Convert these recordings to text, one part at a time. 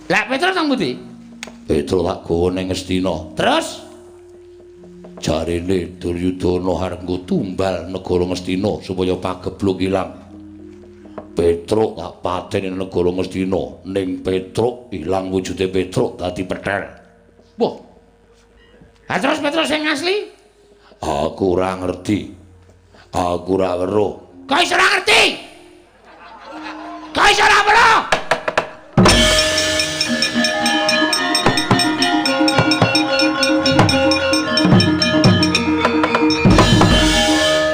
Lah Petruk nang pundi? Petruk tak gawa ning Ngastina. Terus jarene Duryudana arep nggo tumbal negara Ngastina supaya pagebluk ilang. Petruk tak pateni negara Ngastina, ning Petruk ilang wujude Petruk dadi pethel. Wah. Lah terus Petruk sing asli? Aku ora ngerti. Aku ora weruh. Kok iso ora ngerti? Kok iso ora weruh?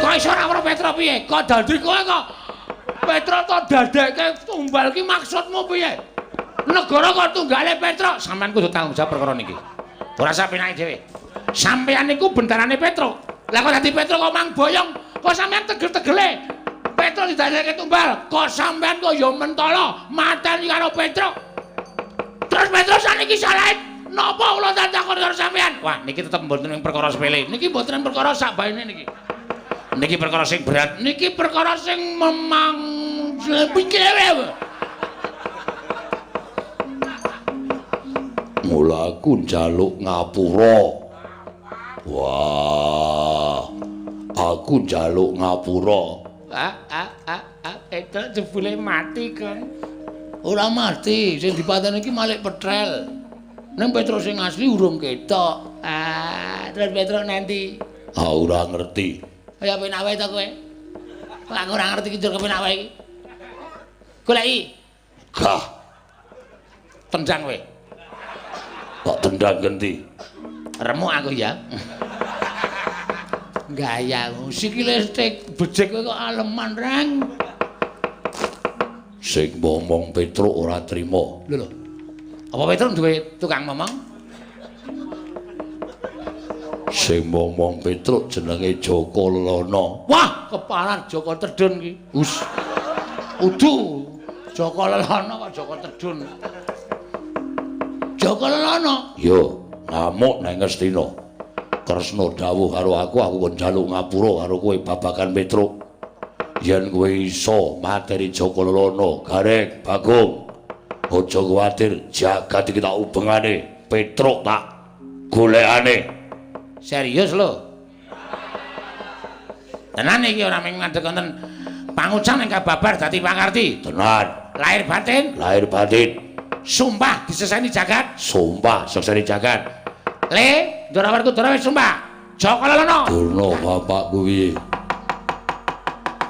Kok iso ora weruh Petruk piye? Kok dadi kowe kok Petruk to dadekke tumbal ki maksudmu piye? Negara kok tunggale Petruk, sampean kudu tanggung jawab perkara niki. Ora usah penake dhewe. Sampean niku bentarane Petruk. Lah kok dadi Petruk kok mang boyong, kok sampean tegel-tegele Petruk didadekke tumbal, kok sampean kok ya mentala mateni karo Petruk. Terus Petruk saniki salahe napa kula takon karo sampean? Wah, niki tetep mboten ing perkara sepele. Niki mboten ing perkara sak baene niki. Niki perkara sing berat, niki perkara sing memang pikire. Mula aku njaluk ngapura. Wah. Aku njaluk ngapura. Petruk jebule mati, Kang. Ora mati, sing dipateni iki Malik Petrel. Ning Petruk sing asli urung ketok. Ah, terus Petruk nanti. Ah, ora ngerti. Kaya penak wae to kowe. Kok aku ora ngerti ki njur kepenak wae iki. Goleki. Gah. Tendang kowe. Kok tendang genti? Remuk aku ya. Gaya sikile stik bejek kowe kok aleman reng. Sing momong Petruk ora trima. Lho lho. Apa Petruk duwe tukang momong? Sing momong Petruk jenenge Joko Lelono. Wah, kepalan Joko Tedun ki. Us. Udu. Joko Lelono kok Joko Tedun. Joko Lelono. Yo, ngamuk nang Ngastina. Kresna dawuh karo aku, aku kon njaluk ngapura karo kowe babagan Petruk. Yen kowe iso mateni Joko Lelono, Gareng, Bagong. Aja kuwatir, jagat iki tak ubengane, Petruk tak golekane. Serius lho. Tenan iki ora mung ngadeg wonten pangucang ing kababar dadi pangarti. Tenan. Lahir batin, lahir batin. Sumpah diseseni jagat, sumpah seseni jagat. Le, Ndara Werkudara wis sumpah. Joko Lelono. Durna bapakku piye?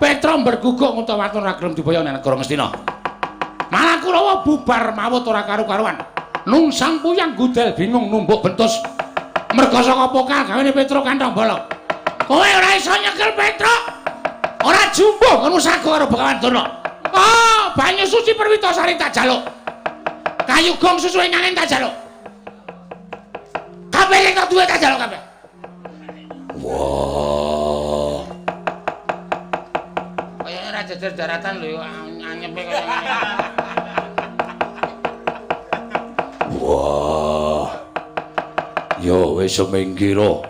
Petruk berguguk utawa waton ora gelem diboyong nang negara Ngastina. Malah Kurawa bubar mawut ora karu-karuan. Nungsang puyang gudel bingung numbuk bentus. Merga saka pokal gawene Petruk kantong bolong. Kowe ora iso nyekel Petruk. Ora jumbuh ngono sago karo Begawan Durna. Oh, banyu suci Perwitasari tak jaluk. Kayu gong susu ing angin tak jaluk. Kabeh sing tak duwe tak jaluk kabeh. Wah. Kayane ra jejer daratan lho anyepe kaya ngene. Wah. Yo wis minggiro.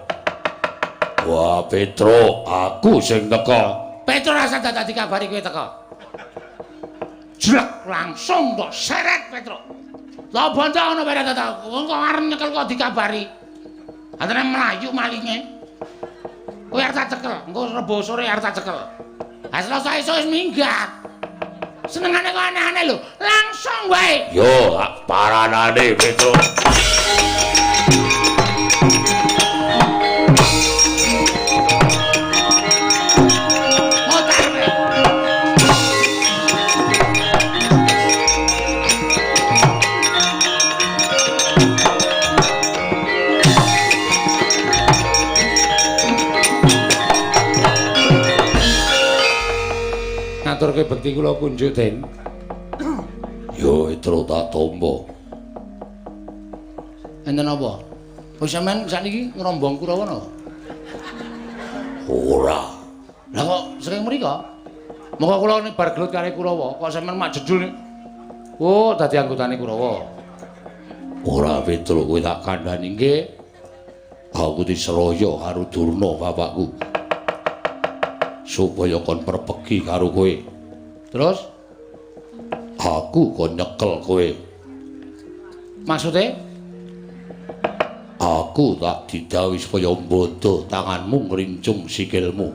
Wah, Petruk, aku sing teka. Petruk rasa dadi dikabari kowe teka. Jlek langsung tok seret Petruk. Lah bonco ngono bae ta. Wong kok arep nyekel kok dikabari. Antene mlayu malinge. Kowe arep tak cekel, engko rebo sore arep tak cekel. Ha selasa esuk wis minggat. Senengane kok aneh-aneh lho. Langsung wae. Yo, tak paranane Petruk. Ngaturke bekti kula kunjuk, Den. Yo, Petruk tak tampa. Enten apa? Wis sampean sakniki ngrombong Kurawa napa? Ora. Lah kok sering mriko? Monggo kula nek bar gelut karo Kurawa, kok sampean mak jedul. Oh, dadi anggotane Kurawa. Ora, Petruk, kowe tak kandhani nggih. Aku diseroyo karo Durna bapakku. Supaya kon perpegi karo kowe. Terus aku kon nyekel kowe. Maksude? Aku tak didhawuhi supaya mbondo tanganmu ngrincung sikilmu.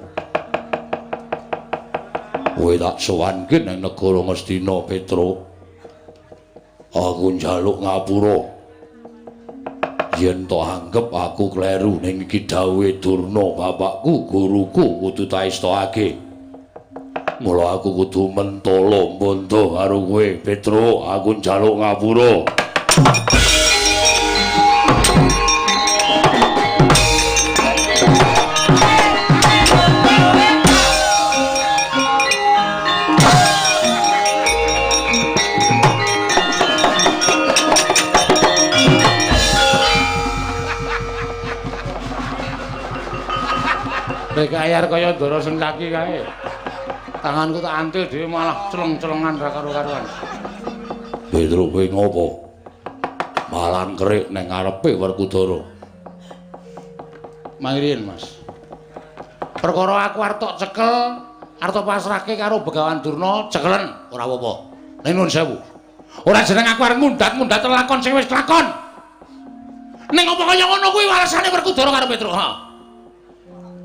Kowe tak sowanke nang negara Ngastina, Petruk. Aku njaluk ngapura. Yen tok anggep aku kleru ning iki dawuhe Durna bapakku, guruku kudu taestokake. Mula aku kudu mentolo mbondo karo kowe, Petruk. Aku njaluk ngapura. Rek ayar kaya ndara sengkaki kae. Tanganku tak antil dhewe malah celeng-celengan ra karo-karuan. Petruk kowe ngopo? Malah kerik nang ngarepe Werkudara. Mangriyen, Mas. Perkara aku arep tok cekel, arep tok pasrahke karo Begawan Durna, cekelen ora apa-apa. Ning nuwun sewu. Ora jeneng aku arep ngundat-ngundat lakon sing wis kelakon. Ning apa kaya ngono kuwi walesane Werkudara karo Petruk, ha?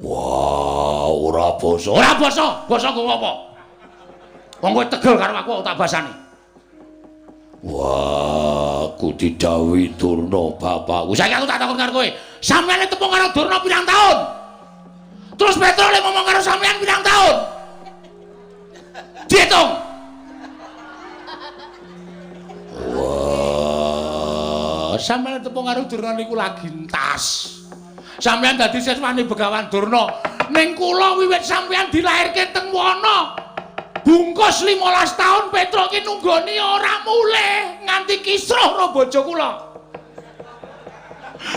Wah, ora basa. Ora basa, basa nggo apa? Wong kowe tegel karo aku tak basani. Wah, aku didhawuhi Durna bapakku. Saiki aku tak takon karo kowe. Sampeyan tepung karo Durna pirang taun? Terus Petruk le ngomong karo sampeyan pirang taun? Diitung. Wah, sampeyan tepung karo Durna niku lagi entas. Sampeyan dadi siswane Begawan Durna. Ning kula wiwit sampeyan dilairke teng wana. Bungkus 15 taun Petruk ki nunggoni ora mulih nganti kisruh ro bojo kula.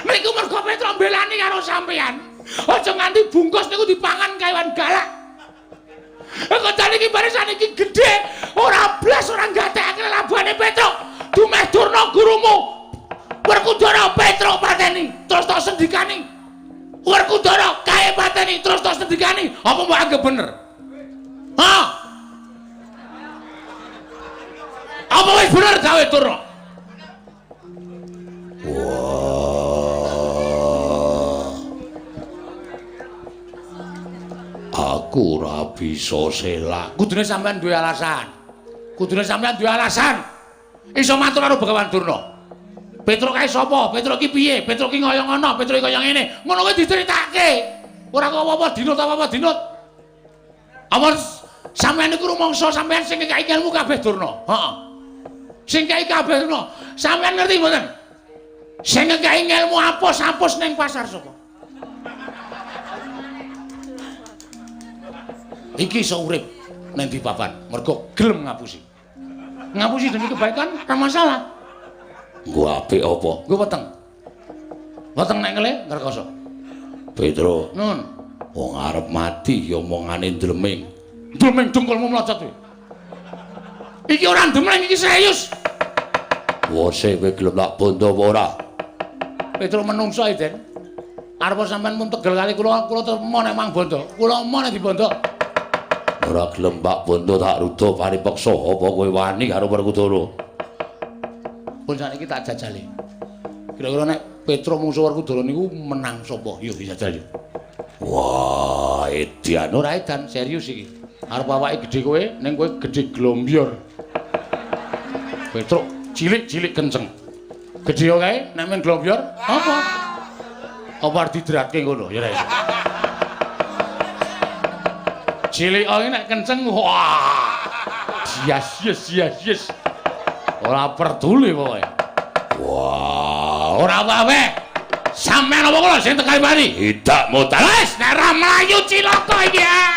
Niku mergo Petruk mbelani karo sampeyan. Aja nganti bungkus niku dipangan kewan galak. Kok jane iki bare saniki gedhe, ora blas ora gatekake labuhane Petruk. Dumeh Durna gurumu. Werkudara Petruk pateni, terus tok sendikani. Werkudara kae pateni, terus tok sendikani. Apa mbok anggap bener? Ha? Apa wis bener gawe Durna? Wah. Aku ora bisa selak. Kudune sampean duwe alasan. Kudune sampean duwe alasan. Iso matur karo Begawan Durna. Petruk kae sapa? Petruk ki piye? Petruk ki kaya ngono, Petruk kaya ngene. Ngono kuwi diceritake. Ora kok apa-apa dinut apa-apa dinut. Apa sampean niku rumangsa sampean sing ngekeki ilmu kabeh Durna. Heeh. Sing ngekeki kabeh Durna. Sampean ngerti mboten? Sing ngekeki ilmu apus-apus ning pasar sapa? Iki iso urip ning di papan, mergo gelem ngapusi. Ngapusi demi kebaikan ora masalah. Nggo apik apa? Nggo weteng. Weteng nek ngele ngrekoso. Petruk, nun, wong arep mati ya omongane ndleming. Ndleming dengkulmu mlocot kowe. Iki ora ndleming, iki serius. Wose kowe gelem tak bondo apa ora? Petruk menungso iki, Den. Arep sampean mun tegel kali kula, kula temo nek mang bondo. Kula emo nek dibondo. Ora gelem Pak Bondo tak rudo paripeksa apa kowe wani karo Werkudara? Pun sakniki tak jajali. Kira-kira nek Petruk mungsuh Werkudara niku menang sapa? Yo dijajal yo. Wah, edan ora edan, serius iki. Arep awake gedhe kowe, ning kowe gedhe glombior. Petruk cilik-cilik kenceng. Gedhe yo kae nek men glombior apa? Apa arep didratke ngono? Ya ora iso. Cilik iki nek kenceng wah. Yes yes yes yes. Ora peduli pokoke. Wah, ora apa-apa. Sampeyan apa kula sing tekan mari? Tidak mutar. Wis nek ra mlayu cilaka iki ya.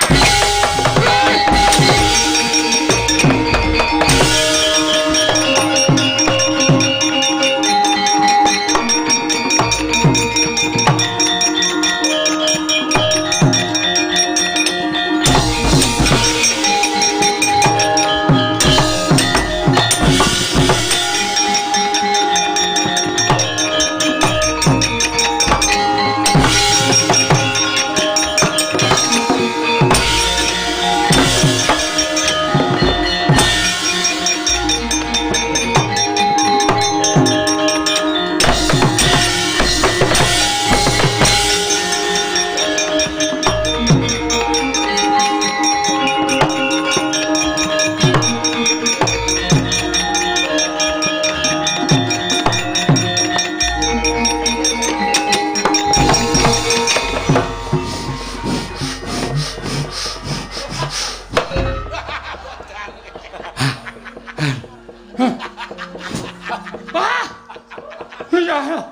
Iya.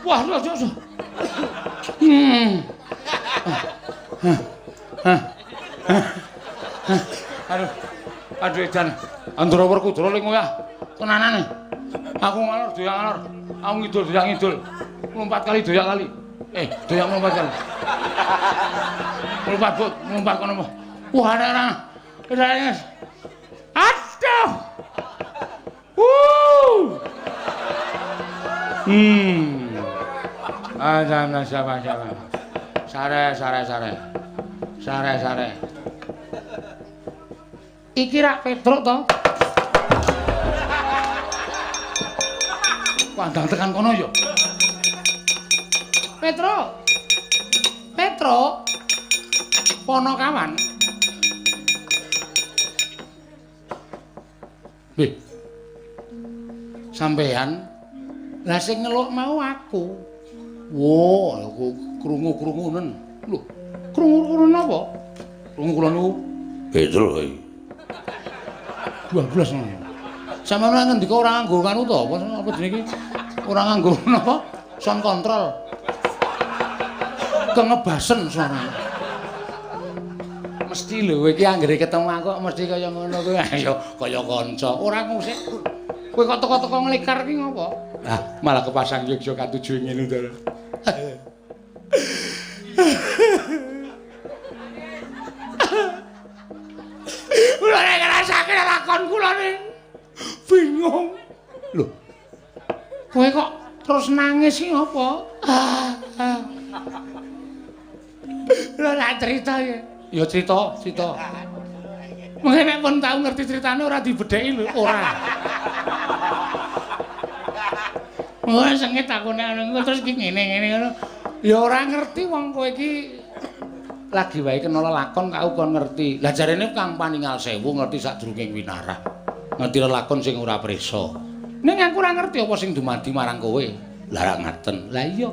Wah, aja. Aduh. Aduh edan. Andra Werkudara ling ngoyah. Tenanane. Aku ngalor doyak ngalor. Aku ngidul doyak ngidul. Mlumpat kali doyak kali. Doyak mlumpat kali. Mlumpat, Bu, mlumpat kono. Wah, ana ora. Aduh. Aja siapa. Sare. Sare. Iki rak Petruk to? Pandang tekan kono ya. Petruk. Petruk. Ponokawan. Nggih. Sampean lah sing ngeluk mau aku. Wo, aku krungu-krungunen. Lho, krungu-krungunen apa? Krungu kula niku Petruk iki. 12 ngono. Sampeyan ngendika ora nganggo kanu to, apa jenenge iki? Ora nganggo napa? Sound control. Kengebasen suarane. Mesti lho kowe iki anggere ketemu aku mesti kaya ngono kuwi. Ayo kaya kanca. Ora ngusik. Kowe kok teko-teko nglikar ki ngopo? Ah, malah kepasang yogya katuju ngene to. Kula nek ngrasake lakon kula ning bingung. Lho. Kowe kok terus nangis ki ngopo? Lho tak cerita ya. Ya cerita, cerita. Mengke nek pun tau ngerti ceritane ora dibedheki lho, ora. Wah, sengit aku nek ngono terus ki ngene-ngene ngono. Ya ora ngerti wong kowe iki lagi wae kena lelakon kau kon ngerti. Lah jarene Kang Paningal Sewu ngerti sadurunge winarah. Ngerti lelakon sing ora prisa. Ning aku ora ngerti apa sing dumadi marang kowe. Lah ra ngaten. Lah iya.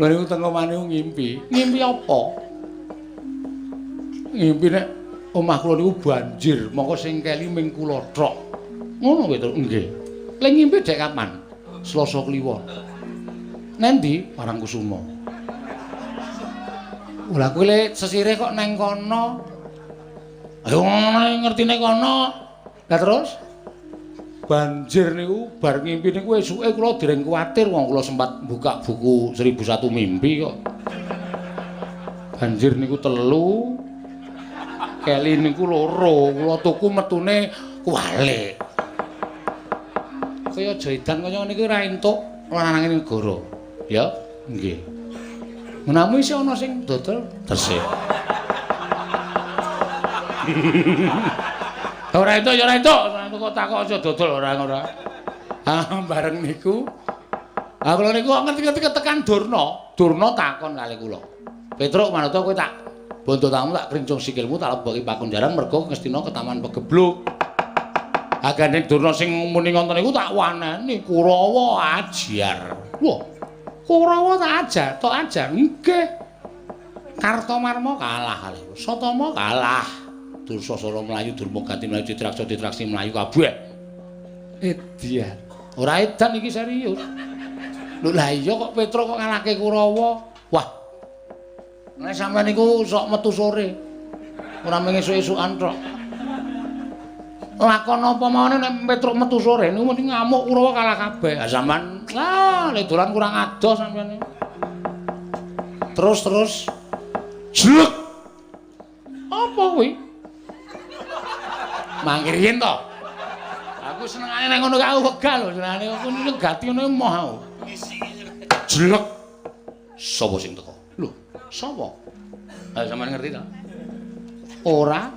Lha niku teng omah niku ngimpi. Ngimpi apa? Ngimpi nek omah kula niku banjir, mongko sing keli ming kula tok. Ngono kowe to? Nggih. Lah ngimpi dek kapan? Selasa Kliwon. Nendi? Parangkusuma. Lah kowe le sesire kok neng kono. Ayo ngertine kono. Lah terus banjir niku bar ngimpi niku esuke kula dereng kuwatir wong kula sempat buka buku 1001 mimpi kok. Banjir niku 3, keli niku 2, kula tuku metune kuwalik. Kaya aja edan kaya ngene iki ora entuk lanange negara. Ya, nggih. Menawi isih ana sing dodol tesih. Ora entuk ya ora entuk, ora entuk kok takok aja dodol ora ora. Ah bareng niku. Ah kula niku kok ngerti-ngerti ketekan Durna. Durna takon kali kula. Petruk manut kowe tak bondo tamu tak krincung sikilmu tak leboki pakunjaran mergo Ngastina ketaman pegebluk. Agane Durna sing muni ngoten niku tak waneni Kurawa ajar. Wah, Kurawa tak ajar, tok ajar. Nggih. Kartomarma kalah kali. Satama kalah. Dursasana mlayu, Durmagati mlayu, Citraksa Citraksi mlayu kabeh. Edian. Ora edan iki serius. Lho lah iya kok Petruk kok ngalahke Kurawa. Wah. Nek sampean niku sok metu sore. Ora mung esuk-esukan tok. Lakon apa mawon nek Petruk metu sore niku mesti ngamuk Kurawa kalah kabeh. Ha sampean lah le dolan kurang adoh sampean niku. Terus jlek. Apa kuwi? Mangkir yen to. Aku senengane nek ngono aku wegah lho senengane aku negati ngono emoh aku. Jlek. Sapa sing teko? Lho, sapa? Ha sampean ngerti ta? Ora.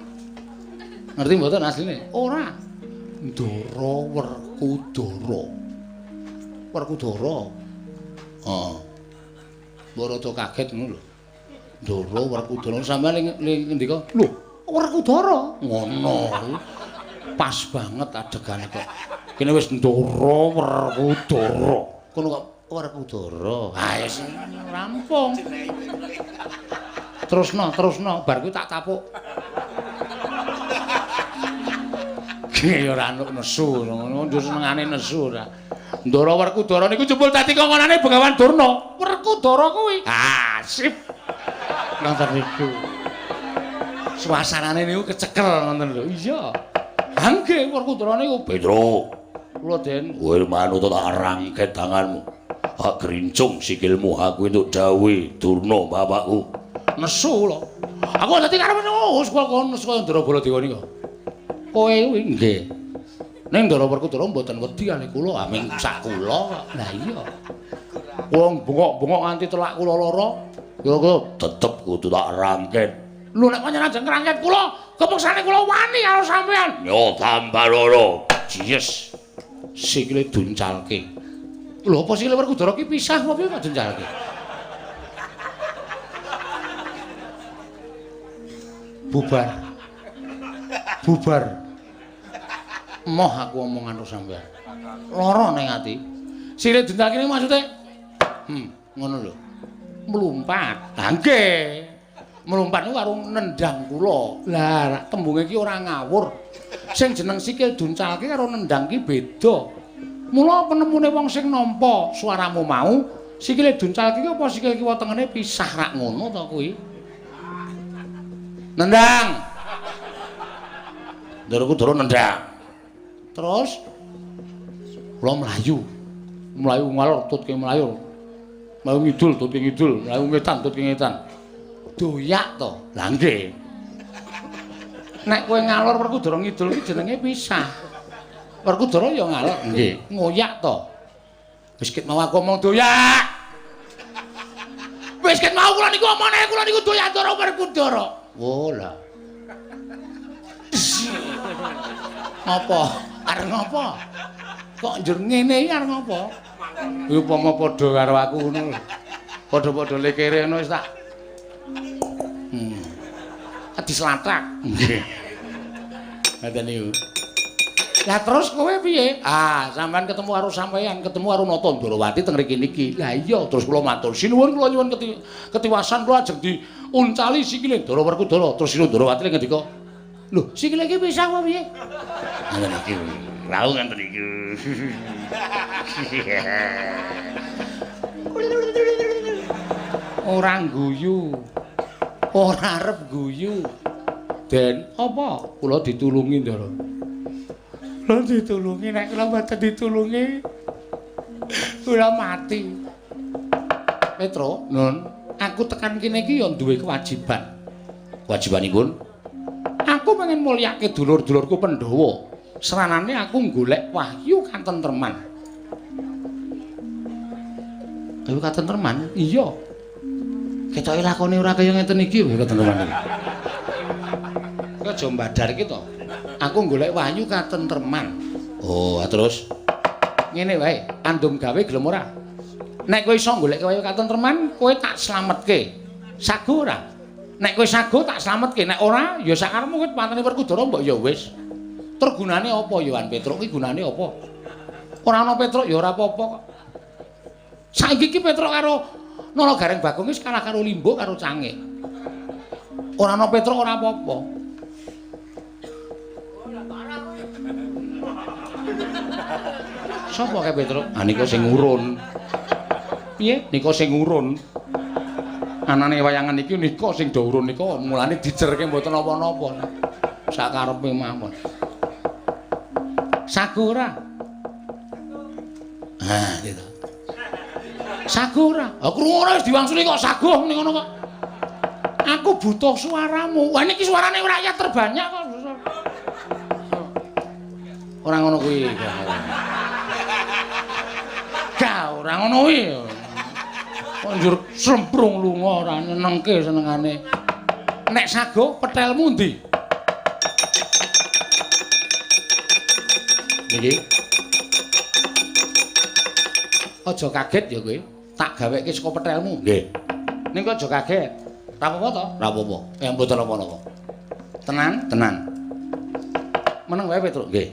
Ngerti mboten asline? Ora. Ndara Werkudara. Werkudara. Heeh. Mbok rada kaget ngono lho. Ndara Werkudara sampean ngendika, lho, Werkudara. Ngono. Pas banget adegane kok. Kene wis Ndara Werkudara. Kono kok Werkudara. Ha wis rampung. Terusno, terusno, bar kuwi tak tapuk. Ya ora anuk nesu, ngono senengane nesu ora. Ndara Werkudara niku jebul dadi kongkonane Begawan Durna. Werkudara kuwi. Ah, sip. Ngoten niku. Suasanane niku kecekel ngoten lho. Iya. Ha nggih Werkudara niku Petro. Kula Den, kowe manut tak rangket tanganmu. Hak grincung sikilmu aku entuk dawuhe Durna bapakku. Nesu kula. Aku dadi karepe wis kula kono nesu kaya Ndara Baladewa niku. Kowe kuwi nggih. Ning Ndara Werkudara mboten wedi kalih kula, aming sak kula kok. Lah iya. Kula bengok-bengok nganti telak kula lara. Kira-kira tetep kudu tak rangket. Lho nek pancen ajeng ngrangket kula, kepeksane kula wani karo sampean. Yo tambah loro. Jiyes. Sikile duncalke. Lho apa sikile Werkudara ki pisah apa piye kok duncalke? Bubar. Bubar. Moh aku omongan karo sampean. Lara ning ati. Sikile duncalke niku maksude ngono lho. Mlumpat. Ha nggih. Mlumpat niku karo nendang kula. Lah tembunge iki ora ngawur. Sing jeneng sikil duncalke karo nendang ki beda. Mula penemune wong sing nampa suaramu mau, sikile duncalke ki apa sikil kiwa tengene pisah rak ngono to kuwi? Nendang. Ndara Kudara nendang. Terus kula mlayu. Mlayu ngalor tutke mlayu. Mlayu ngidul tutke ngidul, mlayu ngetan tutke ngetan. Doyak to. Lah nggih. Nek kowe ngalor Werkudara ngidul ki jenenge pisah. Werkudara ya ngalor nggih, ngoyak to. Wis ket mau aku omong doyak. Wis ket mau kula niku omongane kula niku doyak Ndara Werkudara. Oh lah. Apa? Arep ngopo? Kok njur ngene iki arep ngopo? Kuwi upama padha karo aku ngono lho. Padha-padha lekere ngono wis tak. Dislatak. Nggih. Ngoten niku. Lah terus kowe piye? Ah, sampean ketemu karo sampean, ketemu karo Nata Ndorowati teng mriki niki. Lah iya, terus kula matur sinuwun kula nyuwun ketiwasan kula ajeng diuncali sikile Ndara Werkudara. Terus Sinuwun Ndorowati ngendika, "Lho, sikile iki pisah apa piye?" Ngoten iki. Lha ngoten iki. Ora guyu. Ora arep guyu. Den, apa? Kula ditulungi, Ndara. Kula ditulungi, nek kula mboten ditulungi kula mati. Petro, Nun, aku tekan kene iki ya duwe kewajiban. Kewajibanipun? Aku pengen mulyake dulur-dulurku Pandhawa. Seranane aku golek wahyu katentreman. Wahyu katentreman? Iya. Ketoke lakone ora kaya ngeten iki wae katentreman iki. Kok aja mbadar iki to. Aku golek wahyu katentreman. Oh, terus ngene wae, andum gawe gelem ora? Nek kowe iso golek wahyu katentreman, kowe tak slametke. Sago ora? Nek kowe sago tak slametke, nek ora ya sakarepmu kowe pateni Werkudara mbok ya wis. Tur gunane apa ya Wan Petruk iki gunane apa? Ora ana Petruk ya ora apa-apa kok. Saiki iki Petruk karo Nala Gareng Bagong wis kalah karo Limbuk karo Cangik. Ora ana Petruk ora apa-apa. Sapa kae Petruk? Ah nika sing urun. Piye? Nika sing urun. Anane wayangan iki nika sing do urun nika mulane dijerke mboten napa-napa. Sakarepe mawon. Sago ora? Ah, gitu. Sago ora? Ah krungu ora wis diwangsuli kok sago ning ngono kok. Aku butuh suaramu. Wah niki suarane rakyat terbanyak kok. Ora ngono kuwi. Gak ora ngono kuwi. Kok njur slemprung lunga ora nyenengke senengane. Nek sago petelmu ndi? Niki. Aja kaget ya kowe. Tak gaweke saka petelmu. Nggih. Ning kok aja kaget. Ora apa-apa to? Ora apa-apa. Ya mboten napa-napa. Tenan? Tenan. Meneng wae Petruk. Nggih.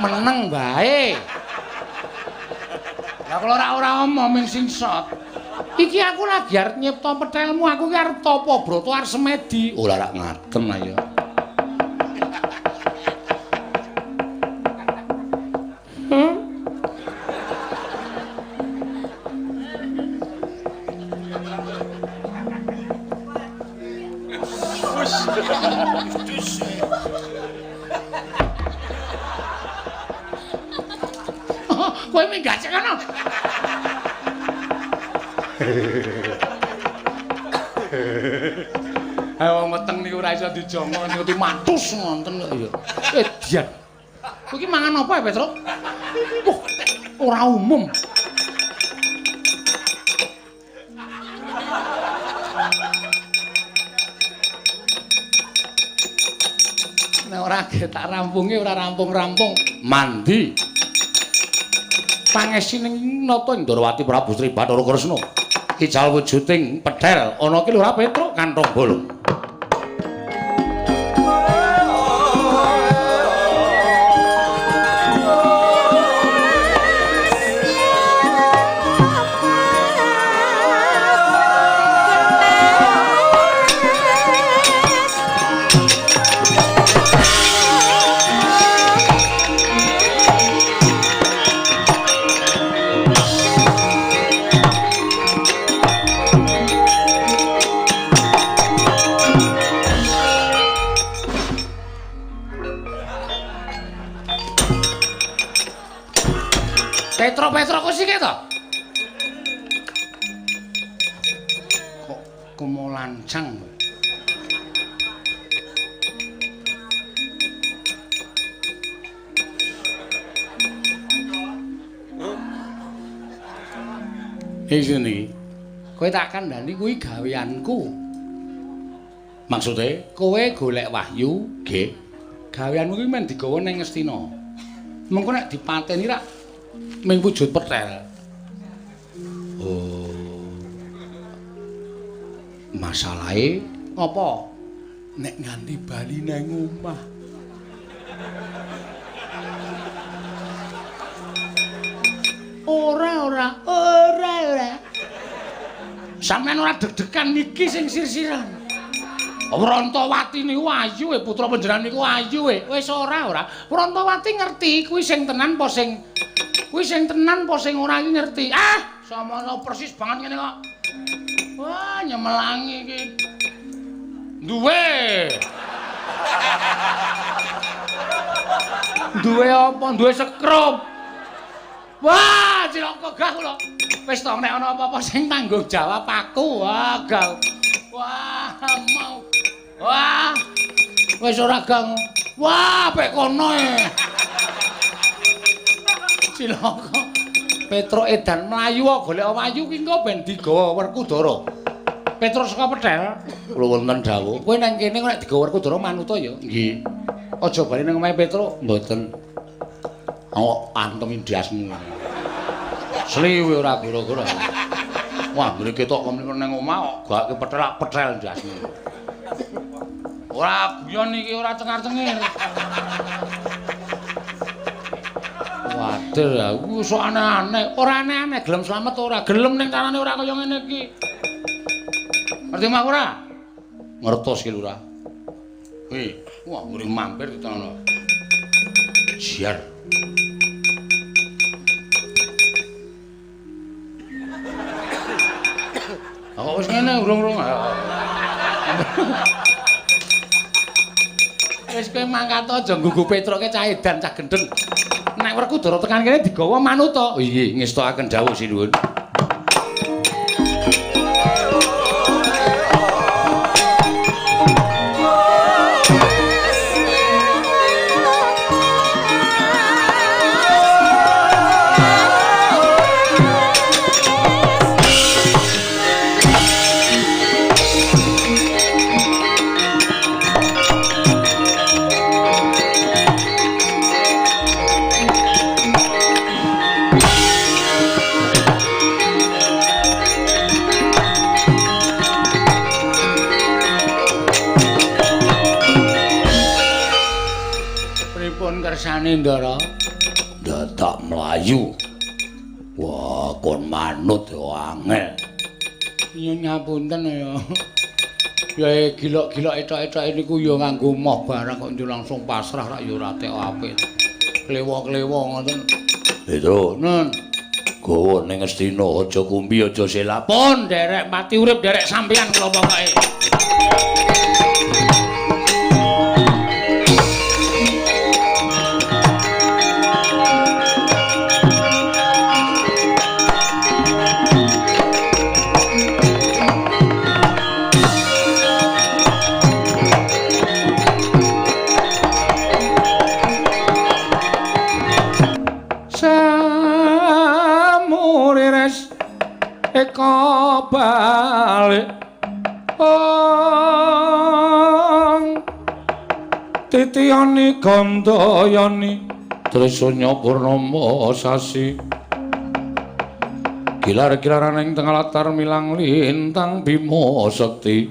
Meneng wae. Lah kalau ora omong ming singsot. Iki aku lagi arep nyipta petelmu, aku ki arep tapa brata arep semedi. Oh, lha rak ngaten ayo. Kowe minggah cek kono. Ayo wong weteng niku ora iso dijongo niku matus ngonten kok ya. Edian. Kowe iki mangan apa ya, Petruk? Wah, ora umum. Nek ora tak rampungi ora rampung-rampung. Mandi. Pangesi ning nata Ndrawati Prabu Sri Bathara Kresna. Kijal wujuding pedhel ana ki Lurah Petruk kantong bolong. Petro-petro kok sik to? Kok kumolancang. Iki sinten iki? Kowe tak kandhani kuwi gaweanku. Maksude kowe golek wahyu, nggih. Gaweanmu kuwi men digawa ning Ngastina. Mengko nek dipateni rak ming wujud petel. Oh. Masalahe ngopo? Nek nganti bali nang omah. Ora ora ora ora. Sampeyan ora deg-degan niki sing sir-siran. Wrontowati niku ayu e, putra panjenengan niku ayu e. Wis ora ora. Wrontowati ngerti kuwi sing tenan apa sing kuwi sing tenan apa sing ora iki ngerti. Ah, samono persis banget ngene kok. Wah, nyemelangi iki. Duwe. Duwe apa? Duwe sekrup. Wah, cilaka gah kula. Wis to nek ana apa-apa sing tanggung jawab aku. Wah, gah. Wah, mau. Wah. Wis ora gang. Wah, pek kono e. Cilaka. Petruk edan mlayu golek wayu ki engko ben digawa Werkudara. Petruk saka Petel, kula wonten dawuh. Kowe nang kene nek digawa Werkudara manut ya? Nggih. Aja bali nang omahe Petruk. Mboten. Awak antem ndasmu. Sliwe ora gara-gara. Wah, ngene ketok kemene nang omah kok gake petelak-petel ndasmu. Ora guyon iki ora cengar-cengir. Waduh, aku sok aneh-aneh. Ora aneh-aneh, gelem slamet ora? Gelem ning carane ora kaya ngene iki. Ngerti mah ora? Ngertos ki Lurah. Kuwi, wah ngene mampir ditono. Siar. Kok wis ngene urung-urung. Wis kowe mangkat aja nggugu Petruke cah edan cah gendeng. Nek Werkudara tekan kene digawa manut to. Nggih, ngestokaken dawuh sinuwun. Kersane Ndara? Dadak mlayu. Wah, kon manut ya angel. Nyuwun ngapunten ya. Ya gilok-gilok etok-etoke niku ya nganggo moh barang kok njur langsung pasrah rak ya ora tek apik. Klewo-klewo ngoten. Petro, Nun. Gawa ning Ngastina aja kumbi aja selap. Pun nderek pati urip nderek sampeyan kula pokoke. Balik ong titiyani gandayani Trisanya purnama sasi gilar-gilaran ing tengah latar milang lintang Bima Sekti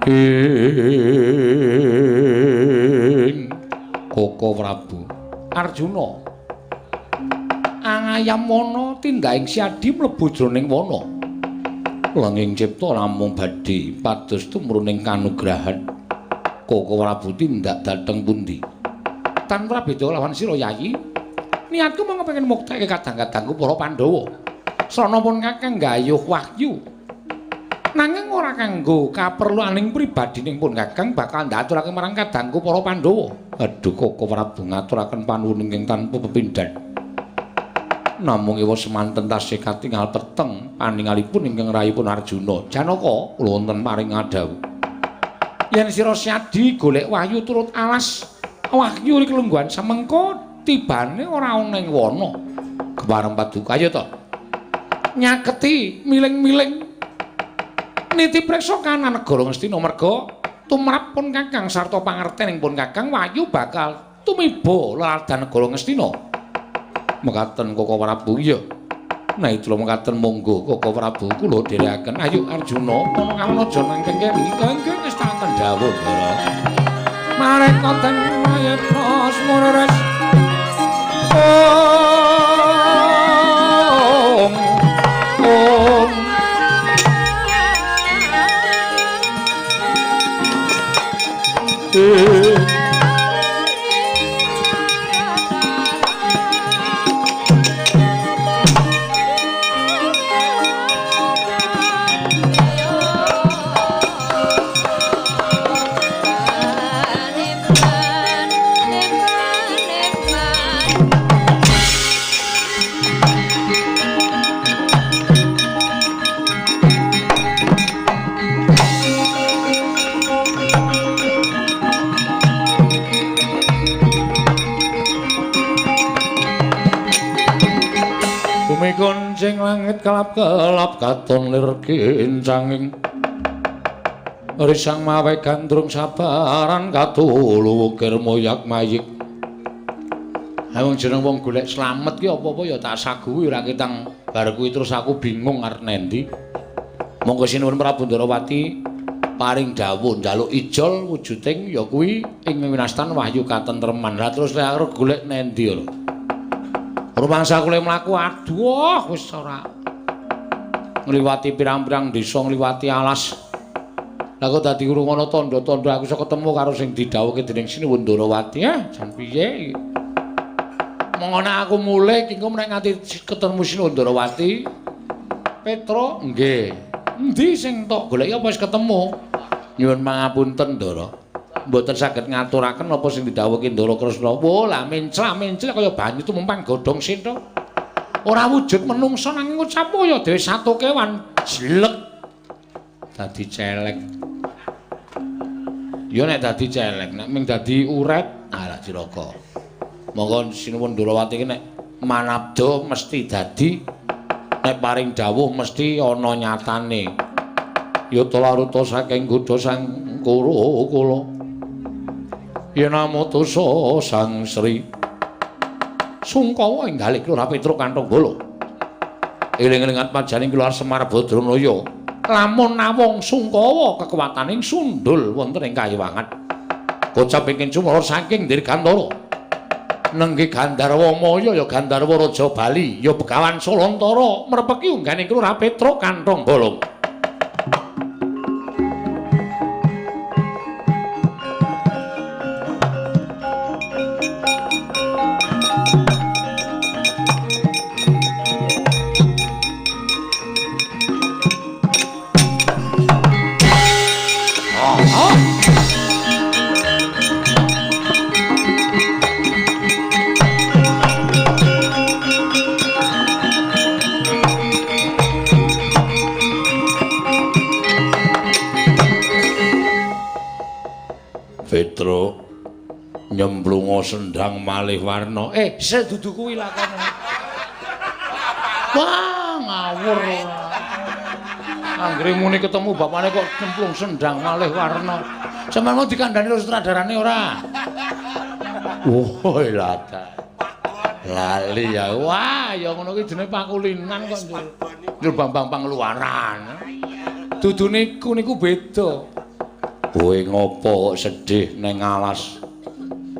ing Koko Prabu Arjuna angayam wana tindhaing Siadi mlebu jroning wana lenging cipta namung badhe pados tumruning kanugrahan Koko Prabu tindak dhateng pundi tanpa beda lawan sira Yayi niatku mung kepengin muktekke kadang-kadangku para Pandhawa srana pun kakang gayuh wahyu nanging ora kanggo kaperluaning pribadining pun kakang bakal ndaturake marang kadangku para Pandhawa. Aduh Koko Prabu ngaturaken panuwun ingkang tanpa pepindhan namung ewa semanten tasih katingal peteng paningalipun ingkang rayipun Arjuna. Janaka kula wonten paring ngadhawuh yen sira Siadi golek wahyu turut alas wahyu iki lungguhan semengko tibane ora ana ing wana. Kepareng paduka ayo to nyaketi miling-miling niti preksa kanan negara Ngastina merga tumrap pun kakang sarta pangerten ing pun kakang wahyu bakal tumiba leladan negara Ngastina. Mekaten Koko Prabu iya. Nah itu mekaten monggo Koko Prabu kula dherekaken. Ayo Arjuna ana kawan aja nangkeng keri. Nggih ngestakaken dawuh Ndara. Mareka ten mayeta smureres. Om Om Kuncing langit kelap-kelap katon lir kincanging risang mawe gandrung sabaran katulu wukir moyak mayik. Wong jeneng wong golek slamet ki apa-apa ya tak saguhi ora ketang bar kuwi terus aku bingung arep nendi. Monggo sinuwun Prabu Ndarawati paring dawuh njaluk ijol wujuding ya kuwi ing winastan wahyu katentreman. Lah terus lek arep golek nendi lho. Rumangsa kula mlaku aduh wis ora ngliwati pirang-pirang desa ngliwati alas. Lah kok dadi urung ana tandha-tandha aku iso ketemu karo sing didhawuhke dening Sinuwun Ndarawati. Jan piye iki? Monggo nek aku mulih iki engko nek nganti ketemu Sinuwun Ndarawati. Petro nggih. Endi sing tok goleki apa wis ketemu? Nyuwun pangapunten Ndara. Mboten saged ngaturaken apa sing didhawuhke Ndara Kresna. Wo lah mencla-mencla kaya banyu tumempang godhong sintha. Ora wujud menungsa nanging ngucap kaya dhewe satu kewan jlek. Dadi celek. Ya nek dadi celek, nek ming dadi uret, alah cilaka. Monggo Sinuwun Ndarawati iki nek manabda mesti dadi, nek paring dawuh mesti ana nyatane. Yata laruta saking godha sang Kuru kula. Yen amutusa Sang Sri Sungkawa ing galih Kelurahan Petruk Kanthong Bala. Eling-elingan pajaning Kelurahan Semar Badranaya. Lamun nawung sungkawa kekuwataning sundul wonten ing kayiwangan. Kocap ingkang cumara saking Dirgantara. Nenggi Gandharwa Maya ya Gandharwa Raja Bali ya Begawan Salantara merpeki ungganing Kelurahan Petruk Kanthong Bala. Petro nyemplunga sendang malih warna. Sedudu kuwi lakone. Wah, ngawur ora. Anggere muni ketemu bapakne kok cemplung sendang malih warna. Sampeyan mau dikandhani karo sutradarane ora? Woi lada. Lali ya. Wah, ya ngono ki jenenge pakulinan kok. Njur Bambang Pangluaran. Dudu niku niku beda. Kowe ngopo kok sedih ning alas?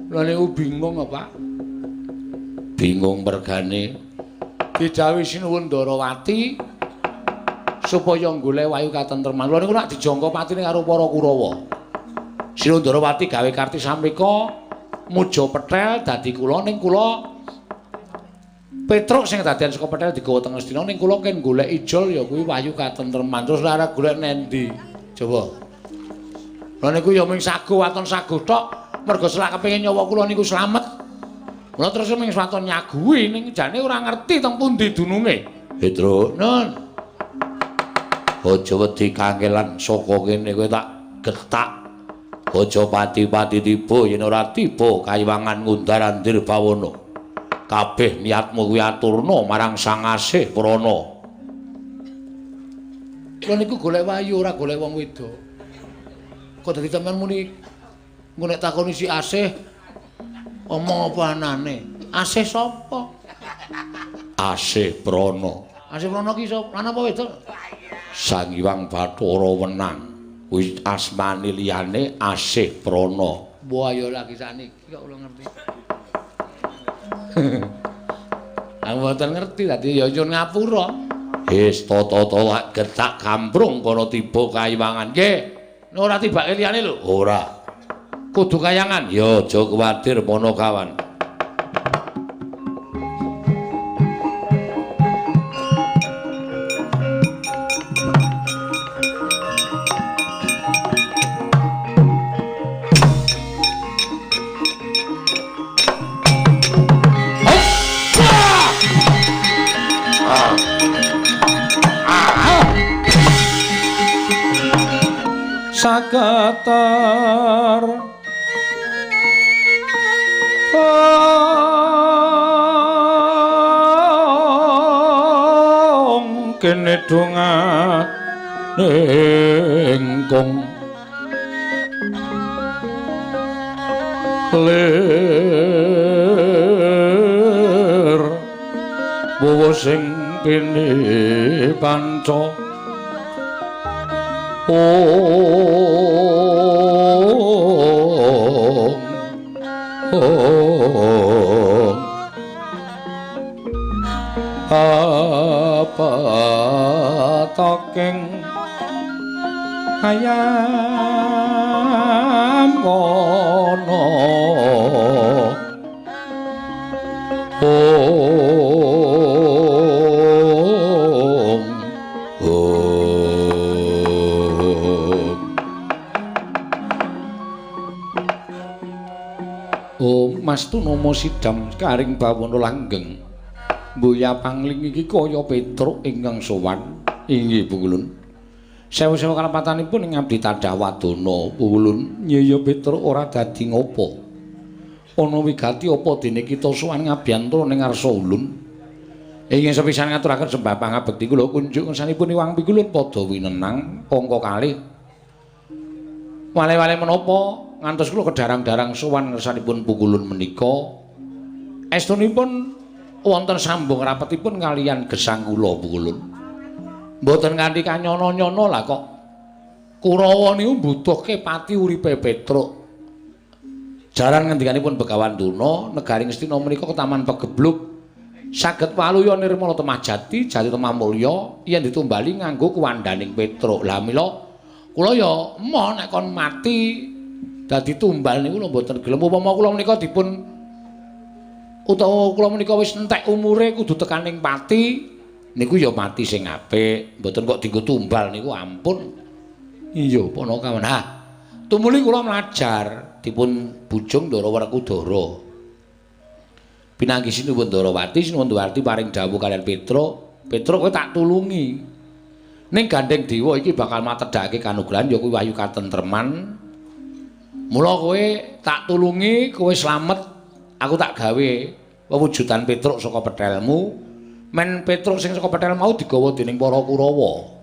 Lha niku bingung apa? Bingung mergane didhawuhi Sinuwun Ndarawati supaya golek wahyu katentreman. Lha niku nek dijangka patine karo para Kurawa. Sinuwun Ndarawati gawe karti samrika muja pethel dadi kula ning kula Petruk sing dadian saka pethel digawa teng Ngastina ning kula ken golek ijol ya kuwi wahyu katentreman. Terus ora golek nendi? Coba. Lha niku ya mung sago waton sago tok mergo selak kepengin nyawa kula niku slamet. Kula terus mung waton nyaguhi ning jane ora ngerti teng pundi dununge. Petruk, Nun. Aja wedi kangelan saka kene kowe tak getak. Aja pati-pati tiba yen ora tiba kayiwangan ngundar-andir bawana. Kabeh niatmu kuwi aturna marang Sang Asih Prana. Kula niku golek wahyu ora golek wong wedok. Kok dadi sampean muni engko nek takoni si Asih omong apa anane? Asih sapa? Asih Prana. Asih Prana ki sapa? Lanang apa wedok? Sang Hyang Bathara Wenang. Kuwi asmane liyane Asih Prana. Wah ya lagi sakniki kok kula ngerti. Aku mboten ngerti dadi ya nyuwun ngapura. Wis tata-tata lak getak kamprung kono tiba kayiwangan. Nggih. Ora tibake liyane lho. Ora. Kudu kayangan. Ya aja kuwatir Panakawan. Sakatar ong kene donga ning kong lir wowo sing pene panca ong ong apa taking ayam kono ong ong. Mas Tunomo sidam karing bawana langgeng. Mboya pangling iki kaya Petruk ingkang sowan. Inggih Pukulun. Sewu-sewu kalepatanipun ing abdi tadah wadana Pukulun. Nyaya Petruk ora dadi ngopo. Ana wigati apa dene kita sowan ngabiyantara ning ngarsa ulun. Ingkang sepisan ngaturaken sembah pangabekti kula kunjuk ngersanipun Iwang Pikulun padha winenang angka kalih. Wale-wale menapa ngantos kula kedarang-darang sowan ngersanipun Pukulun menika. Estunipun wonten sambung rapetipun kaliyan gesang kula Pukulun. Mboten kanthi kanyono-nyono lah kok. Kurawa niku mbutuhke pati uripe Petruk. Jaran ngendikanipun Begawan Durna, negari Ngastina menika ketaman pegebluk saged waluya nirmala temah jati, jati temah mulya yen ditumbali nganggo kuwandaning Petruk. Lah mila kula ya emoh nek kon mati dadi tumbal niku lho mboten gelem. Upama kula menika dipun utawa kula menika wis entek umure kudu tekaning pati niku ya mati sing apik, mboten kok dienggo tumbal niku ampun. Iya Panakawan. Ha, tumuli kula mlajar dipun bujung Ndara Werkudara. Pinanggih Sinuwun Ndarawati, Sinuwun Ndarawati paring dawuh kaliyan Petruk, Petruk kowe tak tulungi. Ning gandeng dewa iki bakal matedhake kanugrahan ya kuwi wahyu katentreman. Mula kowe tak tulungi, kowe slamet, aku tak gawe wewujudan Petruk saka pethelmu. Men Petruk sing saka pethel mau digawa dening para Kurawa.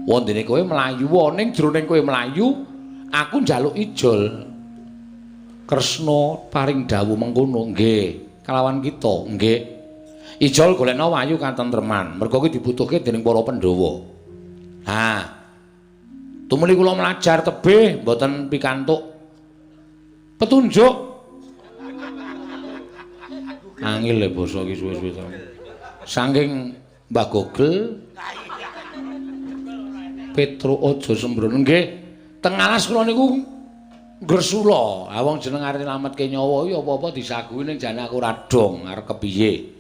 Wondene kowe mlayu ning jroning kowe mlayu aku njaluk ijol. Kresna paring dawuh mengkono nggih kalawan kita nggih. Ijol golekna wahyu katentreman mergo kuwi dibutuhke dening para Pandhawa. Ha. Tumuli kula mlajar tebih mboten pikantuk petunjuk. Angel le basa iki suwe-suwe. Saking Mbah Gogel Petro aja sembrono nggih. Teng alas kula niku ngresula. Ha wong jeneng arep nyelametke nyawa iki apa-apa disaguhi ning jane aku ora dong arep kepiye.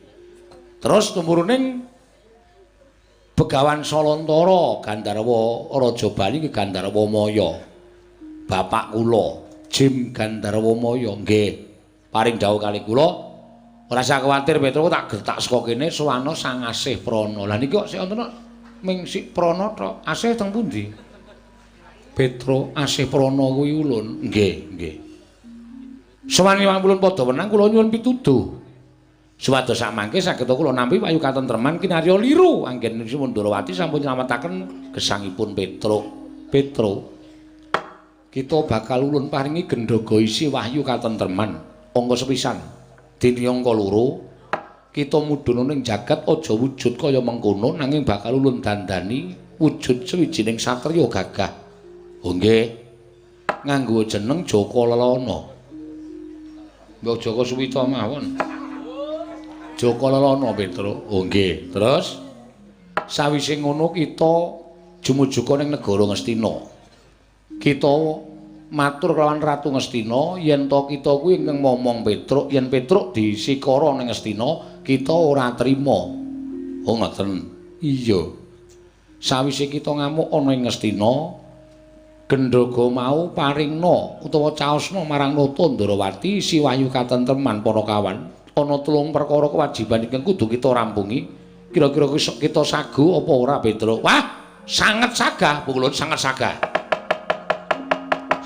Terus tumuruning Begawan Salantara Gandharwa Raja Bali ki Gandharwa Maya. Bapak kula Jim Gandharwa Maya nggih. Paring dawuh kali kula ora usah kuwatir Petro tak gertak saka kene suwana Sang Asih Prana. Lah niki kok sik wonten ming sik Prana tok. Asih teng pundi? Petro Asih Prana kuwi ulun. Nggih, nggih. Suwani ulun padha wenang kula nyuwun pituduh. Supados samangke saged kula nampi wahyu katentreman kinarya liru anggenipun Ndrawati sampun nylametaken gesangipun Petro. Petro kita bakal ulun paringi gendhoga isi wahyu katentreman angka sepisan. Dene angka loro kita mudhun ning jagat aja wujud kaya mengkono nanging bakal ulun dandani wujud sawijining satriya gagah. Oh nggih. Nganggo jeneng Jaka Lelana. Mbok Jaka Suwita mawon. Jaka Lelana Petro. Oh nggih. Terus sawise ngono kita jumujuka ning negara Ngastina. Kita matur kelawan Ratu Ngastina yen to kita kuwi ingkang momong Petruk, yen Petruk disikara ning Ngastina, kita ora trima. Oh ngoten. Iya. Sawise kita ngamuk ana ing Ngastina, gendhoga mau paringna utawa caosna marang Nata Ndrawati isi wahyu katentreman para kawan. Ana telung perkara kewajiban ingkang kudu kita rampungi. Kira-kira kita sagu apa ora Petruk? Wah, sanget sagah, Pukulun sanget sagah.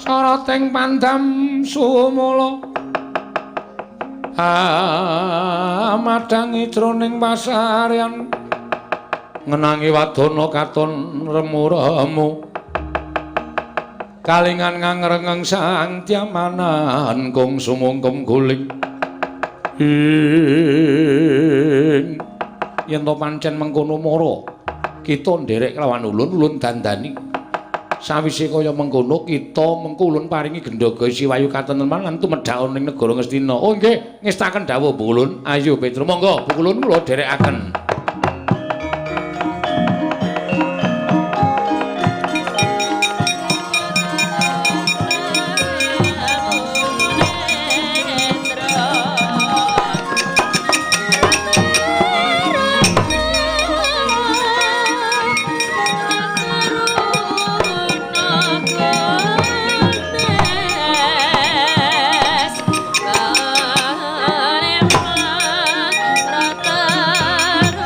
Sarating pandam sumala amadhangi jroning pasaryan ngenangi wadana katon remu-remu kalingan ngangrengeng santyamanan kung sumungkem guling ing yen to pancen mengkono mara kita nderek kelawan ulun ulun dandani. Sawise kaya mengkono kita mengko ulun paringi gendhoga isi wahyu katentreman lan tumedhak ning negara Ngastina. Oh nggih, ngestaken dawuh Bu Ulun. Ayo Petro monggo Bu Ulun kula dherekaken. Rata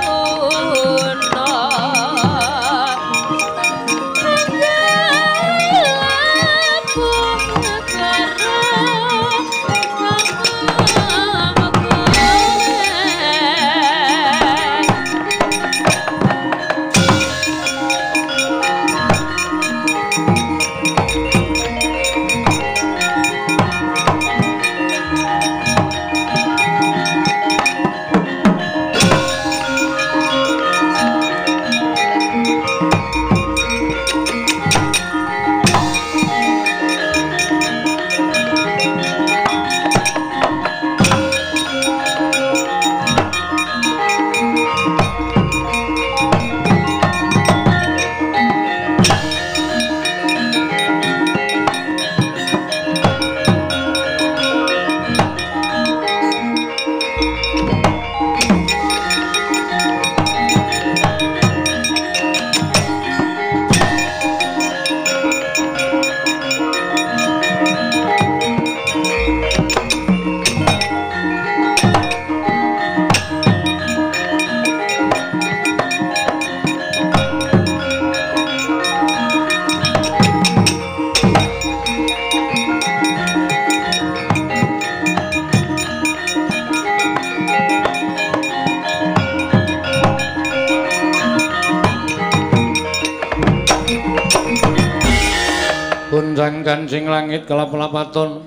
Sang Kanjeng langit kelap-lapaton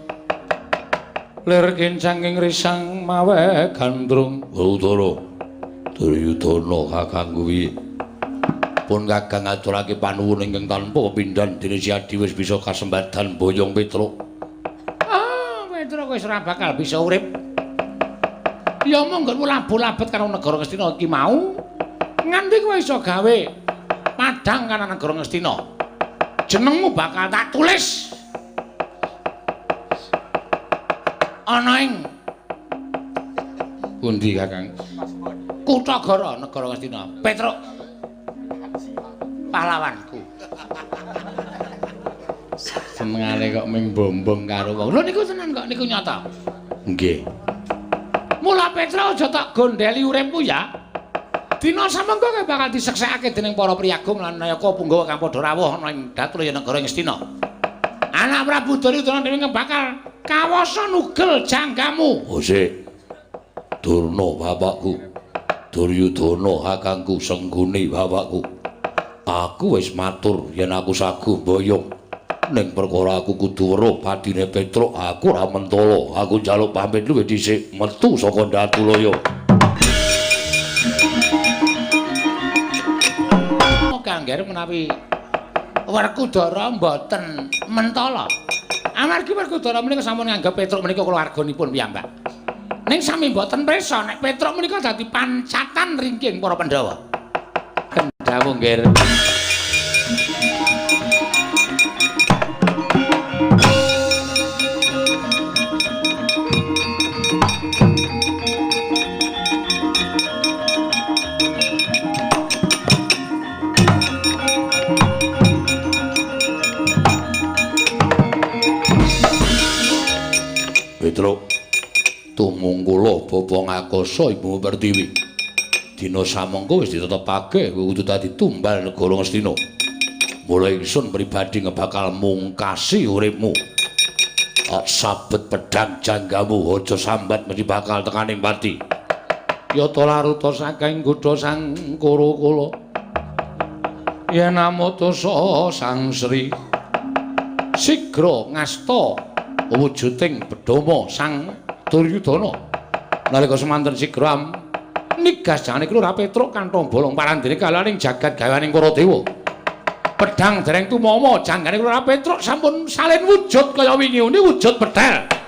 lir kincang ing risang mawe gandrung. Bathara Duryudana kakang kuwi pun kakang ngaturake panuwun ingkang tanpa pepindhan dene Si Adi wis bisa kasembadan boyong Petruk. Ah, Petruk wis ora bakal bisa urip. Ya mung nggonmu labu-labet karo negara Ngastina iki mau nganti kowe iso gawe padhang kana negara Ngastina. Jenengmu bakal tak tulis ana ing pundi Kakang? Kutagara negara Ngastina. Petruk pahlawanku. Senengane kok ming bombong karo wong. Lho niku tenan kok, niku nyata. Nggih. Mula Petruk aja tak gondeli uripmu ya. Dina samengko kowe bakal diseksekake dening para priyagung lan nayaka punggawa kang padha rawuh ana ing Datulaya negara Ngastina. Anak Prabu Duryudana dhewe bakal kawasa nugel janggamu. Oh sik. Durna bapakku. Duryudana kakangku sengguni bapakku. Aku wis matur yen aku saguh mboyong. Ning perkara aku kudu weruh patine Petruk, aku ora mentala. Aku njaluk pamit luwih dhisik metu saka Datulaya. Kangger menawi Werkudara mboten mentala. Amargi Werkudara menika sampun nganggep Petruk menika keluarganipun piyambak. Ning sami mboten prisa nek Petruk menika dadi pancatan ringking para Pandhawa. Kendhawuh nggih. Petruk, tumungkula bapa ngakasa Ibu Pertiwi. Dina samengko wis ditetepake kowe kudu dadi tumbal negara Ngastina. Mula ingsun pribadi ngebakal mungkasi uripmu. Tak sabet pedhang janggamu aja sambat mesti bakal tekaning pati. Yata laruta saking godha sang Kuru-kula. Yen amutasa Sang Sri sigra ngasta wujuding bedama Sang Duryudana. Nalika semanten sigra nigas jane kula Petruk kanthong bolong parandene kalaning jagat gawaning para dewa. Pedhang dereng tumama janggane kula Petruk sampun salin wujud kaya wingi uni wujud bedhel.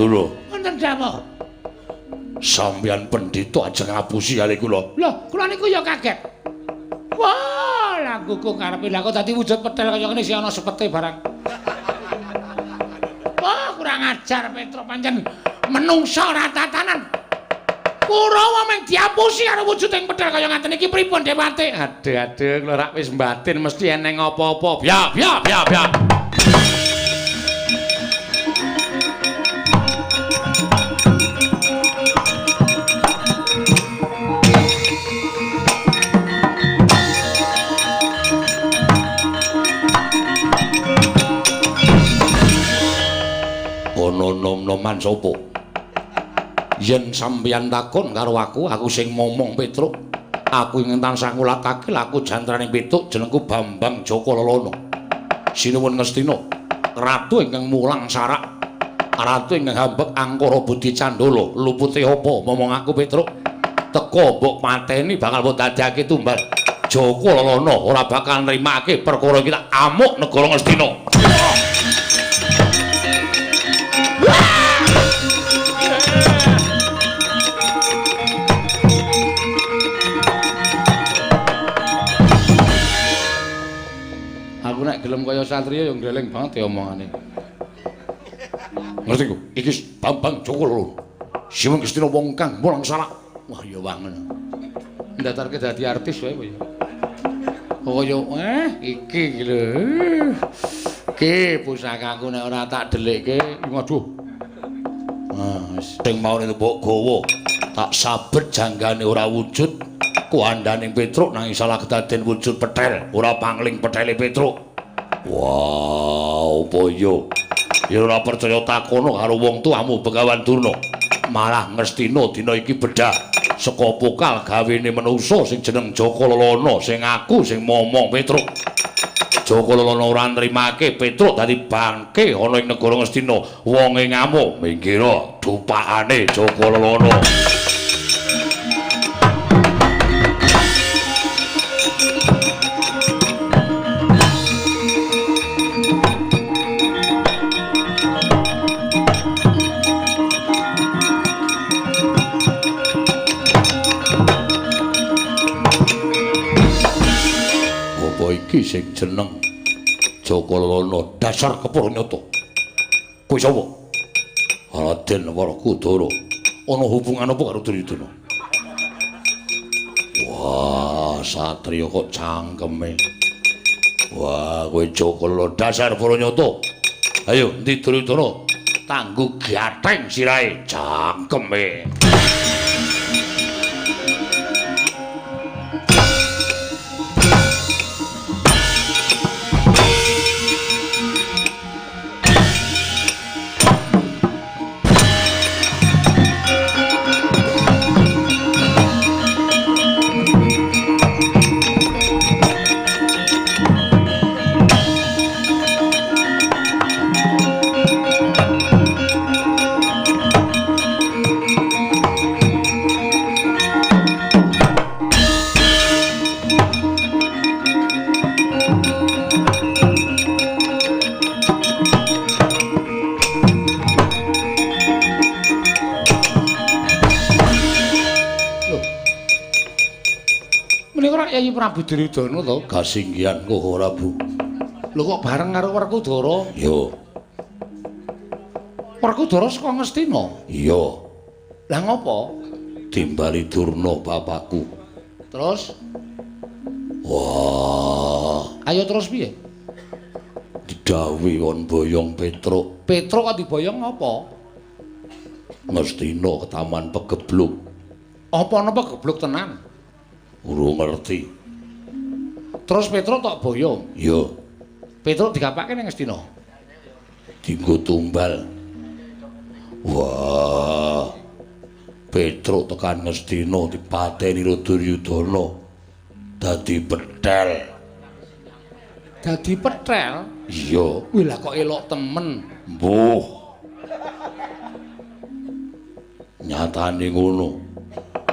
Wonten dawuh. Sampeyan pendhita ajeng ngapusi kali kula. Lho, kula niku ya kaget. Wah, langguku karepe lha kok dadi wujud petel kaya ngene sih ana sepete barang. Wah, kurang ajar Petruk pancen menungsa ora tatanan. Kurawa mung diapusi karo wujuding petel kaya ngaten iki pripun Dewate? Aduh, aduh, kula rak wis mbatin mesti eneng apa-apa. Ya, ya, ya, ya. Nom-noman sapa? Yen sampeyan takon karo aku, aku sing momong Petruk. Aku ingin tansah ngulatake laku jantraning Petruk jenengku Bambang Jaka Lelana. Sinuwun Ngastina, ratu ingkang mulang sarak, ratu ingkang hambek angkara budi candala. Lupute apa momong aku Petruk? Teka mbok pateni bakal mbok dadekake tumbal. Jaka Lelana ora bakal nrimake perkara iki tak amuk negara Ngastina. Aku nek gelem kaya satriya ya gleleng banget ya omongane. Ngerti ku? Iki Bambang Jaka Lelana. Sinuwun Ngastina wong kang mulang sarak. Wah ya wangen. Ndatarke dadi artis wae ya. Kaya iki iki lho. Ki pusakaku nek ora tak dhelikke, waduh. Ah, sing mau mbok gawa tak sabet janggane ora wujud. Kuandaning Petruk nanging salah kedaden wujud petel, ora pangling petele Petruk. Wah, apa iya? Ya ora percaya takono karo wong tuamu Begawan Durna. Malah Ngastina dina iki bedah saka pokal gawene menungsa sing jeneng Jaka Lelana, sing aku sing momong Petruk. Jaka Lelana ora nrimake Petruk dadi bangke ana ing negara Ngastina. Wonge ngamuk minggira dupakane Jaka Lelana. Iki sing jeneng Jaka Lelana dasar kepara nyata. Kowe sapa? Raden Werkudara. Ana hubungan apa karo Duryudana? Wah, satriya kok cangkeme. Wah, kowe Jaka Lelana dasar para nyata. Ayo, endi Duryudana? Tangguh gatheng sirahe cangkeme. Yayi Prabu Duryudana to? Kasinggihan Koko Prabu. Lho kok bareng karo Werkudara? Iya. Werkudara saka Ngastina? Iya. Lah ngopo? Timbali Durna bapakku. Terus? Wah. Ayo terus piye? Didhawuhi kon boyong Petruk. Petruk kok diboyong ngopo? Ngastina ketaman pegebluk. Apa ana pegebluk tenan? Urung ngerti. Terus Petruk tok boyong? Iya. Petruk digapake ning Ngastina? Dinggo tumbal. Wah. Petruk tekan Ngastina dipateni karo Duryudana. Dadi petel. Dadi petel? Iya. Wih lah kok elok temen. Mbuh. Nyatane ngono.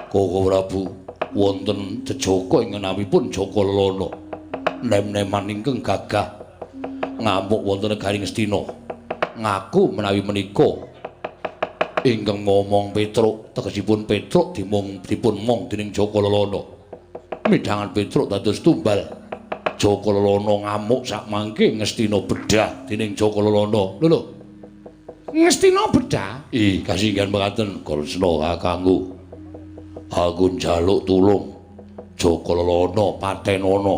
Koko Prabu wonten jejaka ing ngenawipun Jaka Lelana. Nem-neman ingkang gagah ngamuk wonten negari Ngastina. Ngaku menawi menika ingkang ngomong Petruk, tegesipun Petruk dipun mong dening Jaka Lelana. Midhangan Petruk dados tumbal. Jaka Lelana ngamuk sakmangke Ngastina bedah dening Jaka Lelana. Lho lho. Ngastina bedah? Ih, kasinggihan mekaten Kresna kakangku. Aku njaluk tulung Jaka Lelana patenana.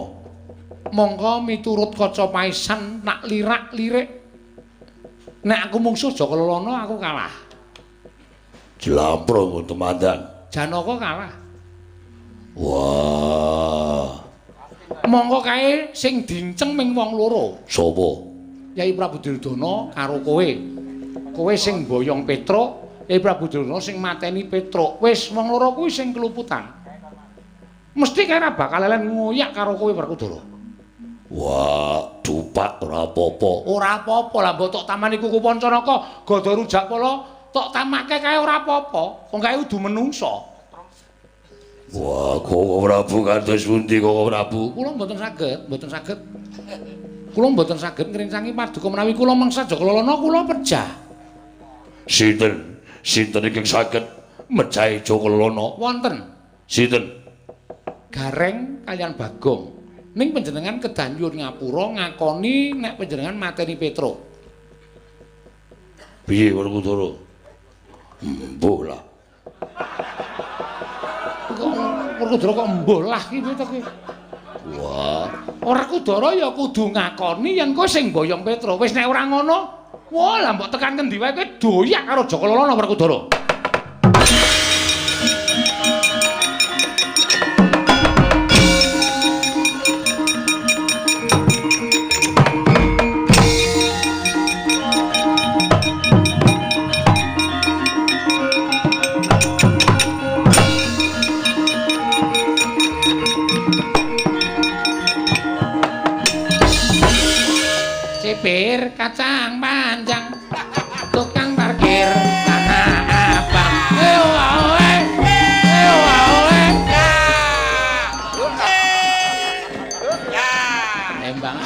Mongko miturut kaca paisan nak lirak-lirik. Nek aku mungsuh Jaka Lelana aku kalah. Jlamprong temandan. Janaka kalah. Wah. Mongko kae sing dinceng ming wong loro. Sapa? Yai Prabu Duryudana karo kowe. Kowe sing boyong Petruk, Yai Prabu Durna sing mateni Petruk. Wis wong loro kuwi sing keluputan. Mesti kae ora bakal lelen ngoyak karo kowe Werkudara. Wah, dupak ora apa-apa. Ora apa-apa lah mbok tok tamani kuku Pancanaka, Gada Rujakpala tok tamake kae ora apa-apa. Wong kae kudu menungsa. Wah, Koko Prabu kados pundi Koko Prabu? Kula mboten saged, mboten saged. Kula mboten saged ngrincangi paduka menawi kula mangsa Jaka Lelana kula pejah. Sinten? Sinten ingkang saged mejahi Jaka Lelana? Wonten. Sinten? Gareng kaliyan Bagong. Ning panjenengan kedah nyuwun ngapura ngakoni nek panjenengan mateni Petruk. Piye Werkudara? Mbuh lah. Kok Werkudara kok mbuh lah ki piye to ki? Wah, Werkudara ya kudu ngakoni yen kowe sing boyong Petruk. Wis nek ora ngono, wah lah mbok tekan kendi wae kowe doyak karo Jaka Lelana Werkudara. Sipir kacang panjang, tukang parkir tanah abang. Tembang.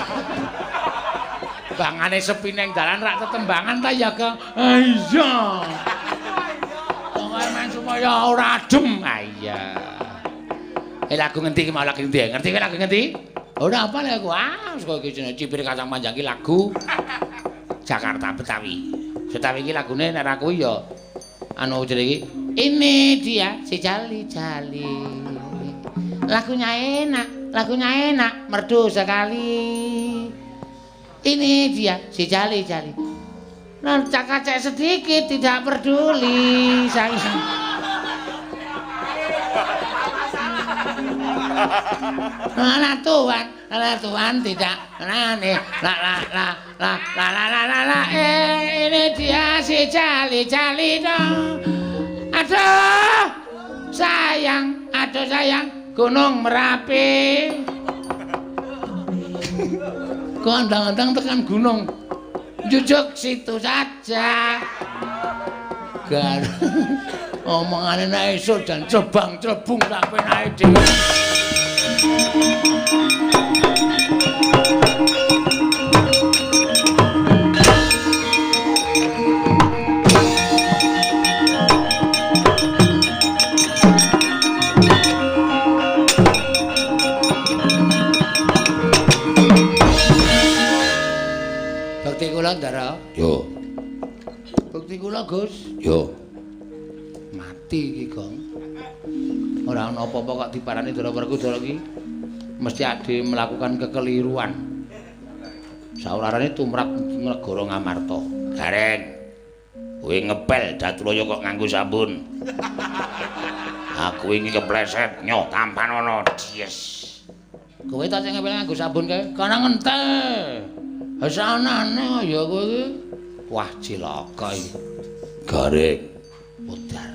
Bangane sepi neng dalan rak tetembangan ta ya, Kang. Iya. Pokoke men supaya ora adem. Ah iya. Lagu ngendi iki mau lagu ngendi? Ngerti kowe lagu ngendi? Ora apa lek aku. Ah, kok iki jenenge Cipir Kacang Panjang iki lagu Jakarta Betawi. Betawi iki lagune nek ra kuwi ya anu jenenge iki. Ini dia si Jali-Jali. Lagunya enak, merdu sekali. Ini dia si Jali-Jali. Nah, cakacek sedikit tidak peduli sayang. Lah tuan tidak nane la la la la la la la la la ini dia si Jali-Jali dong. Aduh sayang Gunung Merapi. Kok andang-andang tekan gunung jujuk situ saja. Gar omongane nek esuk jan cebang-cebung tak penake dhewe. Bekti kula, Ndara. Yo. Bekti kula, Gus. Yo. Mati iki, Gong. Ora ana apa-apa kok diparani Ndara Werkudara iki. Mesti ade melakukan kekeliruan. Saurarane tumrap negara Ngamarta. Gareng. Kowe ngepel Datulaya kok nganggo sabun. Aku wingi kepleset nyoh tampanono. Yes. Kowe ta sing ngepel nganggo sabun kae? Kana ngentel. Wis anane ya kowe iki. Wah, cilaka iki. Gareng. Modar.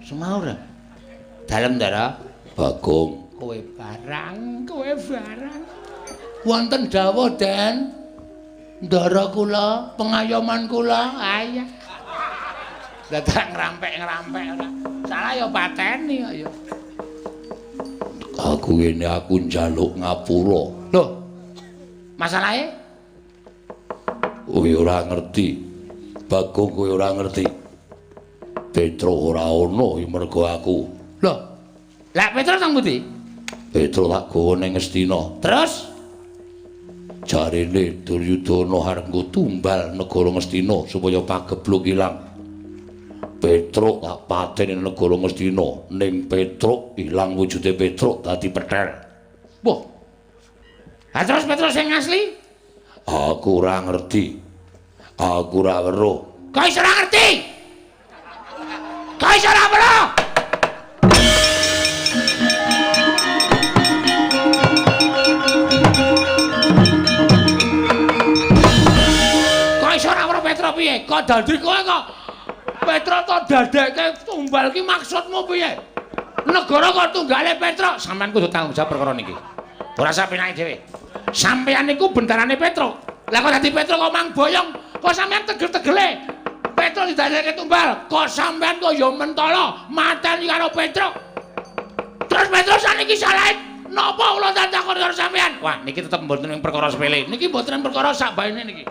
Semaur. Dalem, Ndara. Bagong. Kowe barang, kowe barang. Wonten dawuh, Den. Ndara kula, pengayoman kula. Ayah. Dadak ngrampek-ngrampek ora. Salah ya pateni kok ya. Aku ngene aku njaluk ngapura. Lho. Masalahe? Kowe ora ngerti. Bagong kowe ora ngerti. Petro ora ono mergo aku. Lho. Lah Petro nang pundi? Petro tak gawa ning Ngastina. Terus jarene Duryudana arep nggo tumbal negara Ngastina supaya pagebluk ilang. Petruk tak pateni negara Ngastina, ning Petruk ilang wujude Petruk dadi petel. Wah. Ha terus Petruk sing asli? Aku ora ngerti. Aku ora weruh. Kok iso ora ngerti? Kok iso ora weruh? Kok iso ora weruh Petruk piye? Kok dadi kowe kok Petruk to dadekke tumbal ki maksudmu piye? Negara kok tunggale Petruk, sampean kudu tanggung jawab perkara niki. Ora sapenake dhewe. Sampeyan niku bendarane Petruk. Lah kok dadi Petruk kok mang boyong, kok sampeyan tegel-tegele. Petruk didadekke tumbal, kok sampeyan kok ya mentala mateni karo Petruk. Terus Petruk saniki salahe napa kula takon karo sampeyan? Wah, niki tetep mboten ing perkara sepele. Niki mboten perkara sak baene niki.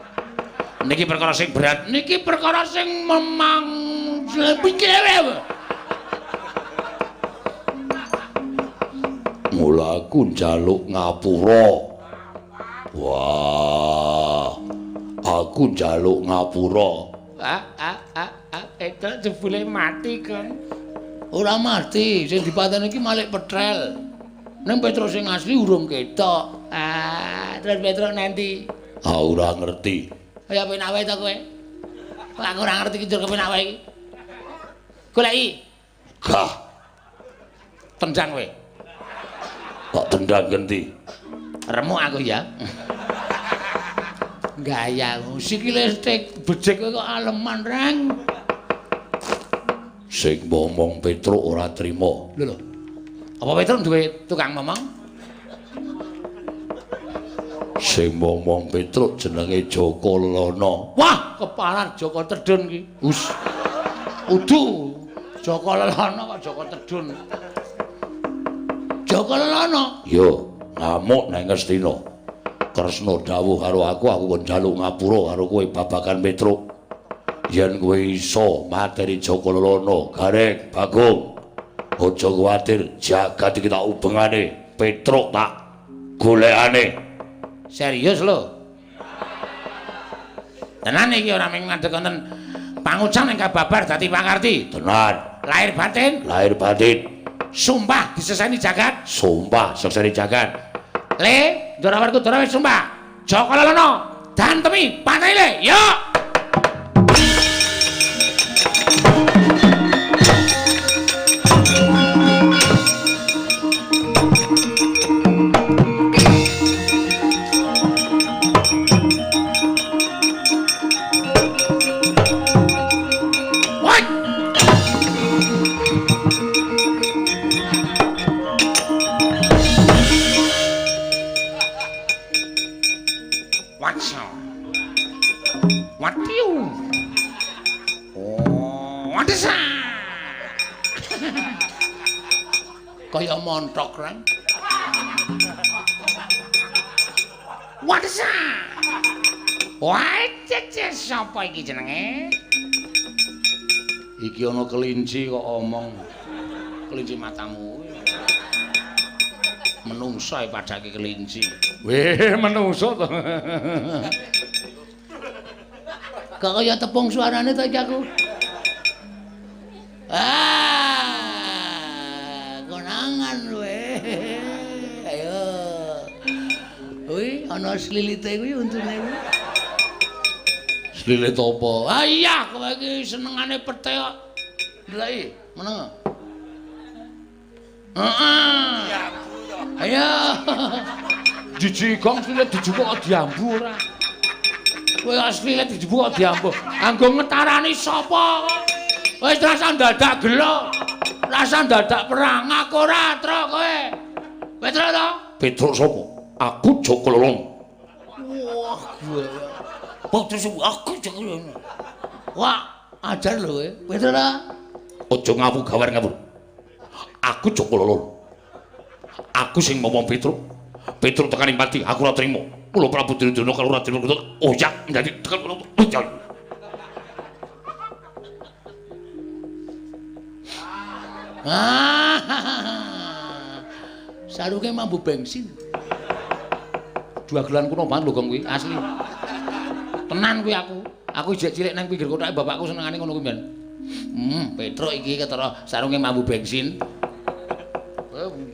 Niki perkara sing berat, niki perkara sing memang pikire. Mula aku njaluk ngapura. Wah, aku njaluk ngapura. Itu jebule mati kan? Ora mati, sing dipateni iki Malik Petrel. Ning Petruk sing asli urung ketok. Ah, terus Petruk nanti. Ah, ora ngerti. Kaya penak wae to kowe. Kok aku ora ngerti ki njur kepenak wae iki. Goleki. Gah. Tendang kowe. Kok tendang genti? Remuk aku ya. Gaya sikile stik bejek kowe kok aleman reng. Sing ngomong Petruk ora trima. Lho lho. Apa Petruk duwe tukang momong? Sing momong Petruk jenenge Jaka Lelana. Wah, keparar Jaka Tedun ki. Us. Udu. Jaka Lelana kok Jaka Tedun. Jaka Lelana. Yo, ngamuk nang Ngastina. Kresna dawuh karo aku, aku kon njaluk ngapura karo kowe babagan Petruk. Yen kowe iso mateni Jaka Lelana, Gareng, Bagong. Aja kuwatir, jagat iki tak ubengane, Petruk tak golekane. Serius lho. Tenan iki ora mung ngadeg wonten pangucan ingkang babar dadi pakarti. Tenan. Lahir batin, lahir batin. Sumpah diseseni jagat, sumpah seseni jagat. Le, Ndara Werkudara wis sumpah. Jaka Lelana, dantemi pateni le. Yo. Kaya montok reng. Wadesa. Wah, cece sapa iki jenenge? Iki ana kelinci kok omong. Kelinci matamu. Menungso e padake kelinci. Weh, menungso to. Kok kaya tepung suarane to iki aku. Ah, konangan kowe. Ayo. Kuwi ana slilite kuwi untune kuwi. Slilit apa? Ah iya, kowe iki senengane pete kok. Ndelok meneng. Heeh. Ayo. Jiji gong slilit dijupuk kok diambu ora. Kowe kok slilit dijupuk kok diambu. Anggo ngetarani sapa kok? Wis rasa dadak gelo. Rasa dadak perang aku ora, Truk kowe. Petruk to? Petruk sapa? Aku Jaka Lelana. Wah, gue. Bukti aku Jaka Lelana. Wah, ajar lho kowe. Petruk ta? Aja ngawu gawar ngawur. Aku Jaka Lelana. Aku sing momong Petruk. Petruk tekani pati, aku ora trimo. Kula Prabu Duryudana karo Raden Werkudara oyak dadi tekan kula. Ah, sarunge mambu bensin. Dua gelan kuno banget lho gong kuwi asli. Tenan kuwi aku. Aku ijek cilik nang pinggir kothake bapakku senengane ngono kuwi mben. Petruk iki ketara sarunge mambu bensin.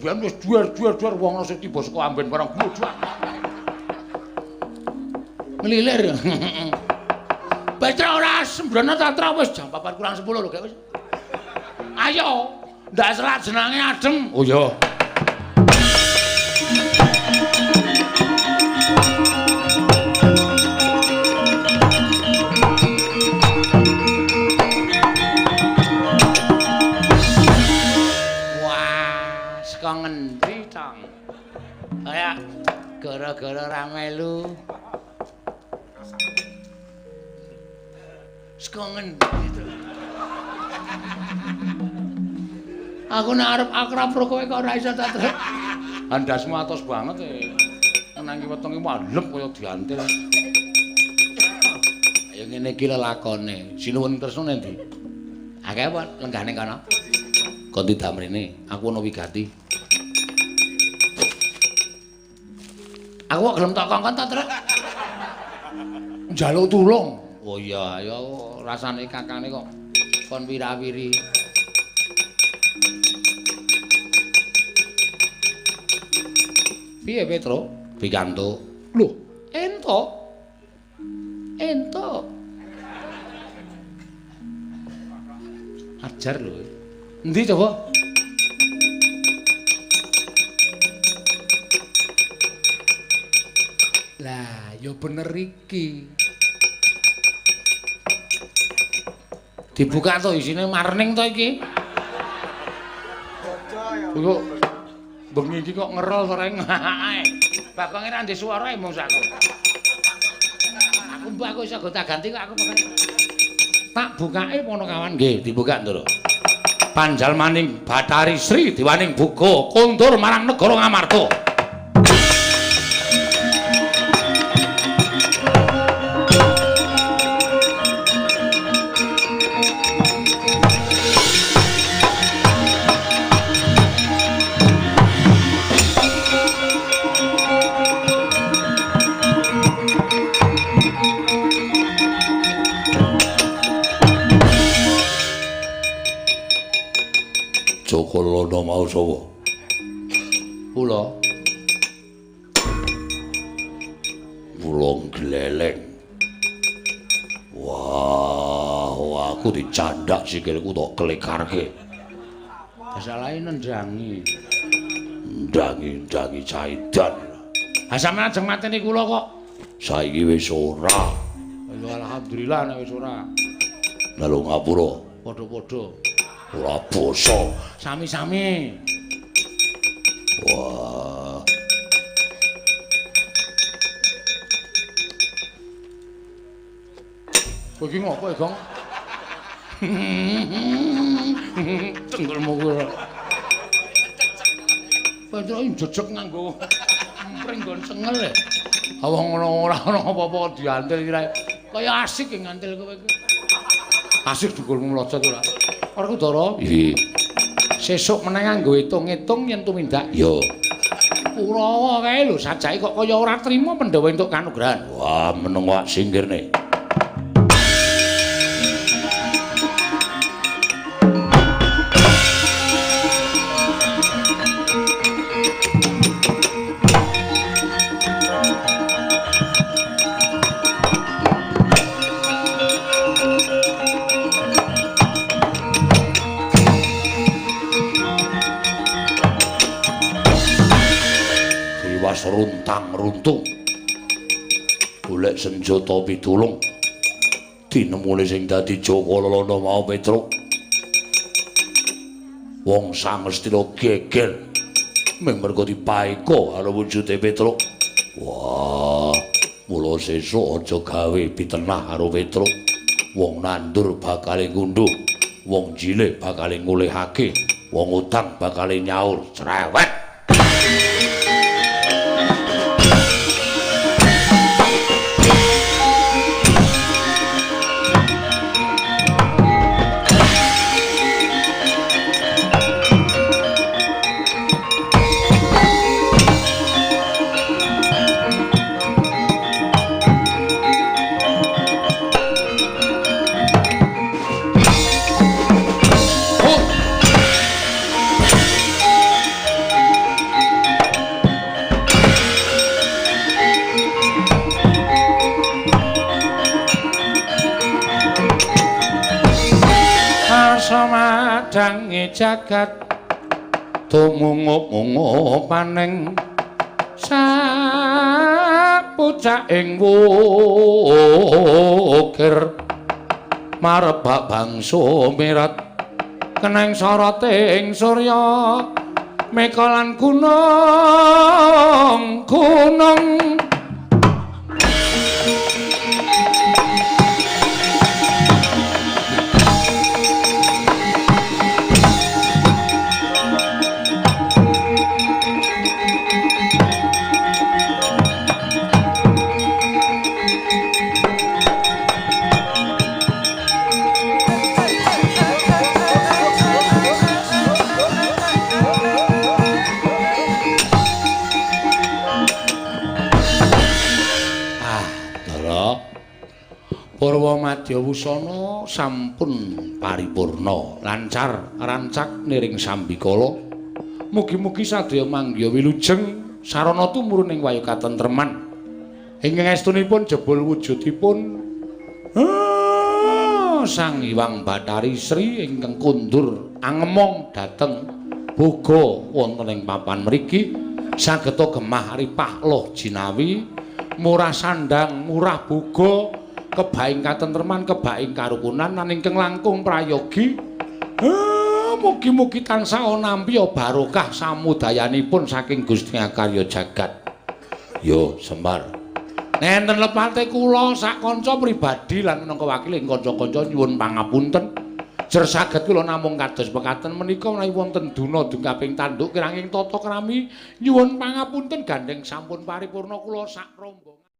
Biyen wis duar-duar wong ana sing tiba saka amben barang glodhak. Ngelilir. Petruk ora sembrono tantra wis jam 4 kurang 10 lho gek wis. Ayo, ndak selat jenenge adem. Oh iya. Wah, saka ngendi, Tong? Kaya gara-gara ra melu. Saka ngendi to? Aku nek arep akrab karo kowe kok ora iso ta, Truk. Andasmu atos banget e. Nang iki wetenge malem kaya diantil. Ayo ngene iki lelakone. Sinuwun Kresna nendi? Akeh apa lenggahne kono? Kon tidak mrene, aku ana wigati. Aku kok gelem tok kongkon ta, Truk? Njaluk tulung. Oh iya, ya rasane kakane kok kon wirawiri. Piye Petruk? Pikantuk. Lho, entuk. Entuk. Ajar lho. Endi coba? Lah, ya bener iki. Dibuka to isine marning to iki. Kok bengi iki kok ngerol to reng. Bagonge ra ndek swara e mung aku. Aku mbok aku iso gonta-ganti kok aku pokoke. Tak bukake Panakawan nggih, dibuka Ndara. Panjalmaning Bathari Sri Dewaning Buga kondur marang negara Ngamarta. Jaka Lana mau sapa? Kula. Kula gleleng. Wah, aku dicandak sikilku tok klekarke. Masalahe nendangi. Ndangi-ndangi caidan. Ha sampeyan ajeng mateni kula kok. Saiki wis ora. Ya alhamdulillah nek wis ora. Njaluk ngapura. Padha-padha. Ora basa. Sami-sami. Wah. Kowe iki ngopo ya, Gong? Tenggulmu kuwi. Petruk jejeg nganggo pringgon sengel e. Wong ngono ora ana apa-apa diantil kira. Kaya asik ngantil kowe iki. Asik dugulmu mlojot ora. Werkudara. Iya. Sesuk meneh nganggo hitung-hitung yen tumindak. Ya. Kurawa kae lho sajake kok kaya ora trima Pandhawa entuk kanugrahan. Wah, meneng wak singkirne. Runtang runtung golek senjata pitulung tinemune sing dadi Jaka Lana mau Petruk. Wong Sangestina geger mung mergo dipaeka karo wujude Petruk. Wah, mula sesuk aja gawe pitenah karo Petruk. Wong nandur bakale ngunduh, wong jilih bakale ngulihake, wong utang bakale nyaur. Cerewet. Madange jagat tumungup-mungup paning sapucaking wukir marebak bangsa mirat keneng soroting surya meka lan gunung gunung. Purwa Madya Wusana sampun paripurna, lancar rancak niring sambikala. Mugi-mugi sadaya manggiha wilujeng sarana tumurun ing wayu katentreman. Ingkang estunipun jebul wujudipun Sang Hyang Bathari Sri ingkang kondur angemong dhateng boga wonten ing papan mriki sageta gemah ripah loh jinawi, murah sandang, murah boga, kebaing katentreman, kebaing karukunan lan ingkang langkung prayogi. Mugi-mugi tansah nampi barokah samudayanipun saking Gusti Akarya jagat. Yo, Semar. Nenten lepate kula sak kanca pribadi lan minangka wakiling kanca-kanca nyuwun pangapunten. Jer saged kula namung kados pekaten menika menawi wonten duna dungkaping tanduk kiranging tata krami nyuwun pangapunten gandheng sampun paripurna kula sak rombongan.